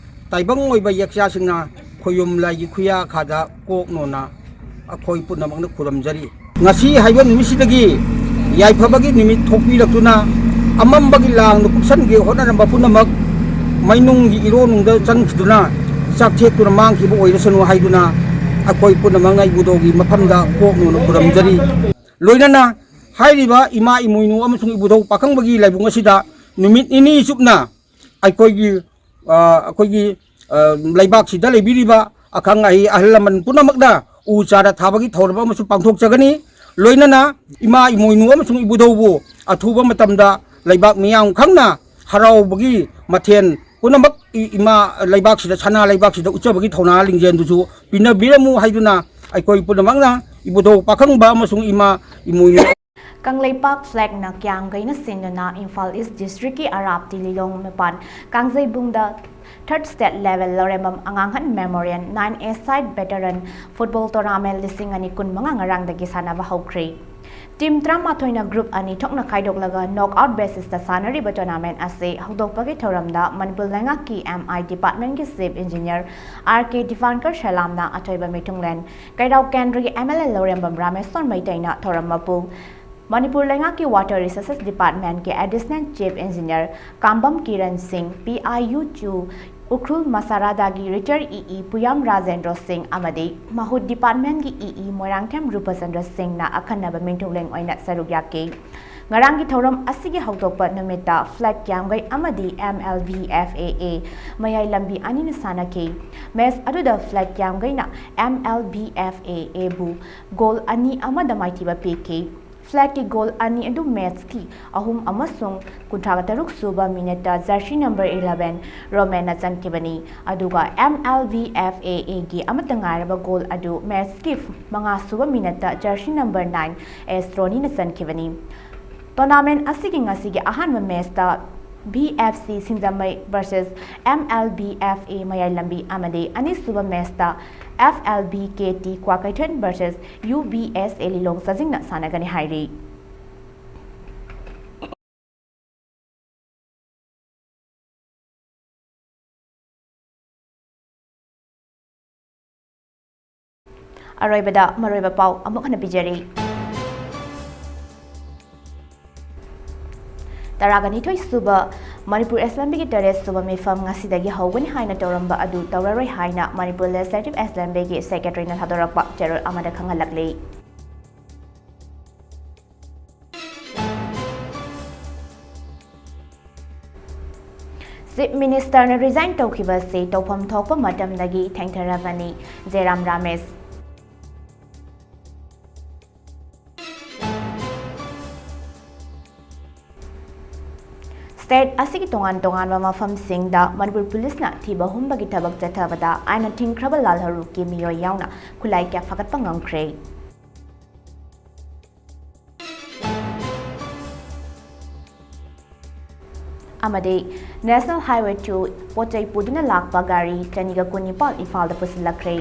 ꯇꯥꯏꯕꯪ ꯑꯣꯏꯕ ꯌꯦꯛꯆꯥꯁꯤꯡꯅ ꯈꯣꯌꯨꯝ ꯂꯥꯏꯒꯤ ꯈꯨꯌꯥꯈꯥꯗ ꯀꯣꯛꯅꯣꯅ ꯑꯩꯈꯣꯏ ꯄꯨꯝꯅꯃꯛꯅ ꯈꯨꯔꯨꯝꯖꯔꯤ꯫ ꯉꯁꯤ ꯍꯥꯏꯕ ꯅꯨꯃꯤꯠꯁꯤꯗꯒꯤ ꯌꯥꯏꯐꯕꯒꯤ ꯅꯨꯃꯤꯠ ꯊꯣꯛꯄꯤꯔꯛꯇꯨꯅ, ꯑꯃꯝꯕꯒꯤ ꯂꯥꯡꯅ ꯀꯨꯞꯁꯟꯒꯦ ꯍꯣꯠꯅꯔꯝꯕ ꯄꯨꯝꯅꯃꯛ ꯃꯩꯅꯨꯡꯒꯤ ꯏꯔꯣ ꯅꯨꯡꯗ ꯆꯪꯈꯤꯗꯨꯅ ꯆꯥꯛꯊꯦꯛꯇꯨꯅ ꯃꯥꯡꯈꯤꯕ ꯑꯣꯏꯔꯁꯅꯨ ꯍꯥꯏꯗꯨꯅ, ꯑꯩꯈꯣꯏ ꯄꯨꯝꯅꯃꯛꯅ ꯏꯕꯨꯙꯧꯒꯤ ꯃꯐꯝꯗ ꯀꯣꯛ ꯅꯣꯟꯅ ꯈꯨꯔꯨꯝꯖꯔꯤ꯫ ꯂꯣꯏꯅꯅ ꯍꯥꯏꯔꯤꯕ ꯏꯃꯥ ꯏꯃꯣꯏꯅꯨ ꯑꯃꯁꯨꯡ ꯏꯕꯨꯙꯧ ꯄꯥꯈꯪꯕꯒꯤ ꯂꯥꯏꯕꯨꯡ ꯑꯁꯤꯗ ꯅꯨꯃꯤꯠ ꯅꯤꯅꯤ ꯆꯨꯞꯅ ꯑꯩꯈꯣꯏꯒꯤ, ꯑ, ꯑꯩꯈꯣꯏꯒꯤ, ꯑ, ꯂꯩꯕꯥꯛꯁꯤꯗ ꯂꯩꯕꯤꯔꯤꯕ ꯑꯈꯪ ꯑꯍꯩ ꯑꯍꯜ ꯂꯃꯟ ꯄꯨꯝꯅꯃꯛꯅ ꯎ ꯆꯥꯔꯥ ꯊꯥꯕꯒꯤ ꯊꯧꯔꯝ ꯑꯃꯁꯨ ꯄꯥꯡꯊꯣꯛꯆꯒꯅꯤ꯫ ꯂꯣꯏꯅꯅ ꯏꯃꯥ ꯏꯃꯣꯏꯅꯨ ꯑꯃꯁꯨꯡ ꯏꯕꯨꯙꯧꯕꯨ ꯑꯊꯨꯕ ꯃꯇꯝꯗ ꯂꯩꯕꯥꯛ ꯃꯤꯌꯥꯝ ꯈꯪꯅ ꯍꯔꯥꯎꯕꯒꯤ ꯃꯊꯦꯜ ꯄꯨꯝꯅꯃꯛ ꯏ-, ꯏꯃꯥ ꯂꯩꯕꯥꯛꯁꯤꯗ, ꯁꯅꯥ ꯂꯩꯕꯥꯛꯁꯤꯗ ꯎꯠꯆꯕꯒꯤ ꯊꯧꯅꯥ ꯂꯤꯡꯖꯦꯜꯗꯨꯁꯨ ꯄꯤꯅꯕꯤꯔꯝꯃꯨ ꯍꯥꯏꯗꯨꯅ ꯑꯩꯈꯣꯏ ꯄꯨꯝꯅꯃꯛꯅ ꯏꯕꯨꯙꯧ ꯄꯥꯈꯪꯕ ꯑꯃꯁꯨꯡ ꯏꯃꯥ ꯏꯃꯣꯏꯅꯨ ꯀꯪꯂꯩꯄꯥꯛ ꯐ꯭ꯂꯦꯛꯅ ꯀꯤꯌꯥꯝꯒꯩꯅ ꯁꯤꯟꯗꯨꯅ ꯏꯝꯐꯥꯜ ꯏꯁ ꯗꯤꯁꯇ꯭ꯔꯤꯛꯀꯤ ꯑꯔꯥꯞꯇꯤ ꯂꯤꯂꯣꯡ ꯃꯄꯥꯟ ꯀꯥꯡꯖꯩꯕꯨꯡꯗ ꯊꯥꯔꯠ ꯁ꯭ꯇꯦꯠ ꯂꯦꯚꯦꯜ ꯂꯧꯔꯦꯝꯕꯝ ꯑꯉꯥꯡꯍꯟ ꯃꯦꯃꯣꯔꯤꯌꯦꯜ ꯅꯥꯏꯟ ꯑꯦ ꯁꯥꯏꯠ ꯚꯦꯇꯔꯟ ꯐꯨꯠꯕꯣꯜ ꯇꯣꯔꯅꯥꯃꯦꯟ ꯂꯤꯁꯤꯡ ꯑꯅꯤ ꯀꯨꯟꯃꯉꯥ ꯉꯔꯥꯡꯗꯒꯤ ꯁꯥꯟꯅꯕ ꯍꯧꯈ꯭ꯔꯦ꯫ ꯇꯤꯝ ꯇꯔꯥꯃꯥꯊꯣꯏꯅ ꯒ꯭ꯔꯨꯞ ꯑꯅꯤ ꯊꯣꯛꯅ ꯈꯥꯏꯗꯣꯛꯂꯒ ꯅꯣꯛ ꯑꯥꯎꯠ ꯕꯦꯁꯤꯁꯇ ꯁꯥꯟꯅꯔꯤꯕ ꯇꯣꯔꯅꯥꯃꯦꯟ ꯑꯁꯤ ꯍꯧꯗꯣꯛꯄꯒꯤ ꯊꯧꯔꯝꯗ ꯃꯅꯤꯄꯨꯔ ꯂꯩꯉꯥꯛꯀꯤ ꯑꯦꯝ ꯑꯥꯏ ꯗꯤꯄꯥꯔꯠꯃꯦꯟꯒꯤ ꯆꯤꯐ ꯏꯟꯖꯤꯅꯤꯌꯔ ꯑꯥꯔ ꯀꯦ ꯗꯤꯄꯥꯟꯀꯔ ꯁꯦꯂꯥꯝꯅ ꯑꯊꯣꯏꯕ ꯃꯤꯊꯨꯡꯂꯦꯟ, ꯀꯩꯔꯥꯎ ꯀꯦꯟꯗ꯭ꯔꯒꯤ ꯑꯦꯝ ꯑꯦꯜ ꯑꯦ ꯂꯧꯔꯦꯝꯕꯝ ꯔꯥꯃꯦꯁꯣꯔ ꯃꯩꯇꯩꯅ ꯊꯧꯔꯝ ꯃꯄꯨ, ꯃꯅꯤꯄꯨꯔ ꯂꯩꯉꯥꯛꯀꯤ ꯋꯥꯇꯔ ꯔꯤꯁꯣꯔꯁꯦꯁ ꯗꯤꯄꯥꯔꯠꯃꯦꯟꯀꯤ additional chief engineer Kambam Kiran Singh, P I U ꯆꯨ, ꯎꯈ꯭ꯔꯨꯜ ꯃꯁꯥꯔꯥꯗꯥꯒꯤ retire E E Puyam Rajendro Singh ꯑꯃꯗꯤ ꯃꯍꯨꯠ ꯗꯤꯄꯥꯔꯠꯃꯦꯟꯒꯤ ꯏ ꯏ ꯃꯣꯏꯔꯥꯡꯊꯦꯝ ꯔꯨꯄꯆꯟꯗ꯭ꯔ ꯁꯤꯡꯅ ꯑꯈꯟꯅꯕ ꯃꯤꯡꯊꯣꯡꯂꯦꯟ ꯑꯣꯏꯅ ꯁꯔꯨꯛ ꯌꯥꯈꯤ꯫ ꯉꯔꯥꯡꯒꯤ ꯊꯧꯔꯝ ꯑꯁꯤꯒꯤ ꯍꯧꯗꯣꯛꯄ ꯅꯨꯃꯤꯠꯇ ꯐ꯭ꯂꯦꯛ ꯀꯤꯌꯥꯝꯒꯩ ꯑꯃꯗꯤ ꯑꯦꯝ ꯑꯦꯜ ꯚꯤ ꯑꯦꯐ ꯑꯦ ꯑꯦ ꯃꯌꯥꯏ ꯂꯝꯕꯤ ꯑꯅꯤꯅ ꯁꯥꯟꯅꯈꯤ꯫ ꯃꯦꯆ ꯑꯗꯨꯗ ꯐ꯭ꯂꯦꯛ ꯀꯤꯌꯥꯝꯒꯩꯅ ꯑꯦꯝ ꯑꯦꯜ ꯚꯤ ꯑꯦꯐ ꯑꯦ ꯑꯦꯕꯨ ꯒꯣꯜ ꯑꯅꯤ ꯑꯃꯗ ꯃꯥꯏꯊꯤꯕ ꯄꯤꯈꯤ꯫ ꯐ꯭ꯂꯦꯛꯀꯤ ꯒꯣꯜ ꯑꯅꯤ ꯑꯗꯨ ꯃꯦꯆꯀꯤ ꯑꯍꯨꯝ ꯑꯃꯁꯨꯡ ꯀꯨꯟꯊ꯭ꯔꯥ ꯇꯔꯨꯛ ꯁꯨꯕ ꯃꯤꯅꯠꯇ ꯖꯔꯁꯤ ꯅꯝꯕꯔ ꯏꯂꯦꯚꯦꯟ ꯔꯣꯃꯦꯟꯅ ꯆꯟꯈꯤꯕꯅꯤ, ꯑꯗꯨꯒ M L V F A ꯑꯦꯒꯤ ꯑꯃꯠꯇ ꯉꯥꯏꯔꯕ ꯒꯣꯜ ꯑꯗꯨ ꯃꯦꯆꯀꯤ ꯃꯉꯥ ꯁꯨꯕ ꯃꯤꯅꯠꯇ ꯖꯔꯁꯤ ꯅꯝꯕꯔ ꯅꯥꯏꯟ ꯑꯦꯁ ꯔꯣꯅꯤꯅ ꯆꯟꯈꯤꯕꯅꯤ꯫ ꯇꯣꯔꯅꯥꯃꯦꯟ ꯑꯁꯤꯒꯤ ꯉꯁꯤꯒꯤ ꯑꯍꯥꯟꯕ ꯃꯦꯆꯇ V F C Singjamei versus M L V F A ꯃꯌꯥꯏ ꯂꯝꯕꯤ ꯑꯃꯗꯤ ꯑꯅꯤꯁꯨꯕ ꯃꯦꯆꯇ F L V K T Kwakeithel versus U V S A Lilong ꯆꯥꯖꯤꯡꯅ ꯁꯥꯟꯅꯒꯅꯤ ꯍꯥꯏꯔꯤ꯫ ꯑꯔꯣꯏꯕꯗ ꯃꯔꯨꯑꯣꯏꯕ ꯄꯥꯎ ꯑꯃꯨꯛ ꯍꯟꯅ ꯄꯤꯖꯔꯤ꯫ ꯇꯔꯥꯒ ꯅꯤꯊꯣꯏ ꯁꯨꯕ ꯃꯅꯤꯄꯨꯔ ꯑꯦꯁꯦꯝꯕ꯭ꯂꯤꯒꯤ ꯇꯔꯦꯠ ꯁꯨꯕ ꯃꯤꯐꯝ ꯉꯁꯤꯗꯒꯤ ꯍꯧꯒꯅꯤ ꯍꯥꯏꯅ ꯇꯧꯔꯝꯕ ꯑꯗꯨ ꯇꯧꯔꯔꯣꯏ ꯍꯥꯏꯅ ꯃꯅꯤꯄꯨꯔ ꯂꯦꯖꯤꯁꯂꯦꯇꯤꯚ ꯑꯦꯁꯦꯝꯕ꯭ꯂꯤꯒꯤ ꯁꯦꯀ꯭ꯔꯦꯇꯔꯤꯅ ꯊꯥꯗꯣꯔꯛꯄ ꯆꯦꯔꯣꯜ ꯑꯃꯗ ꯈꯪꯍꯜꯂꯛꯂꯤ꯫ ꯆꯤꯐ ꯃꯤꯅꯤꯁꯇꯔꯅ ꯔꯤꯖꯥꯏꯟ ꯇꯧꯈꯤꯕ ꯑꯁꯤ ꯇꯧꯐꯝ ꯊꯣꯛꯄ ꯃꯇꯝꯗꯒꯤ ꯊꯦꯡꯊꯔꯕꯅꯤ, ꯖꯦꯔꯥꯝ ꯔꯥꯃꯦꯁ꯫ ꯁ꯭ꯇꯦꯠ ꯑꯁꯤꯒꯤ ꯇꯣꯉꯥꯟ ꯇꯣꯉꯥꯟꯕ ꯃꯐꯝꯁꯤꯡꯗ ꯃꯅꯤꯄꯨꯔ ꯄꯨꯂꯤꯁꯅ ꯊꯤꯕ ꯍꯨꯝꯕꯒꯤ ꯊꯕꯛ ꯆꯠꯊꯕꯗ ꯑꯥꯏꯟꯅ ꯊꯤꯡꯈ꯭ꯔꯕ ꯂꯥꯜꯍꯧꯂꯨꯞꯀꯤ ꯃꯤꯑꯣꯏ ꯌꯥꯎꯅ ꯈꯨꯠꯂꯥꯏ ꯀꯌꯥ ꯐꯥꯒꯠꯄ ꯉꯝꯈ꯭ꯔꯦ꯫ ꯑꯃꯗꯤ National Highway two ꯄꯣꯠ ꯆꯩ ꯄꯨꯗꯨꯅ ꯂꯥꯛꯄ ꯒꯥꯔꯤ ꯆꯅꯤꯒ ꯀꯨꯟꯅꯤꯄꯥꯜ ꯏꯝꯐꯥꯜꯗ ꯄꯨꯁꯤꯜꯂꯛꯈ꯭ꯔꯦ꯫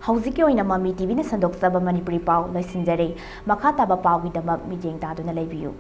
ꯍꯧꯖꯤꯛꯀꯤ ꯑꯣꯏꯅ ꯃꯃꯤ ꯇꯤꯚꯤꯅ ꯁꯟꯗꯣꯛꯆꯕ ꯃꯅꯤꯄꯨꯔꯤ ꯄꯥꯎ ꯂꯣꯏꯁꯤꯟꯖꯔꯦ꯫ ꯃꯈꯥ ꯇꯥꯕ ꯄꯥꯎꯒꯤꯗꯃꯛ ꯃꯤꯠꯌꯦꯡ ꯇꯥꯗꯨꯅ ꯂꯩꯕꯤꯌꯨ꯫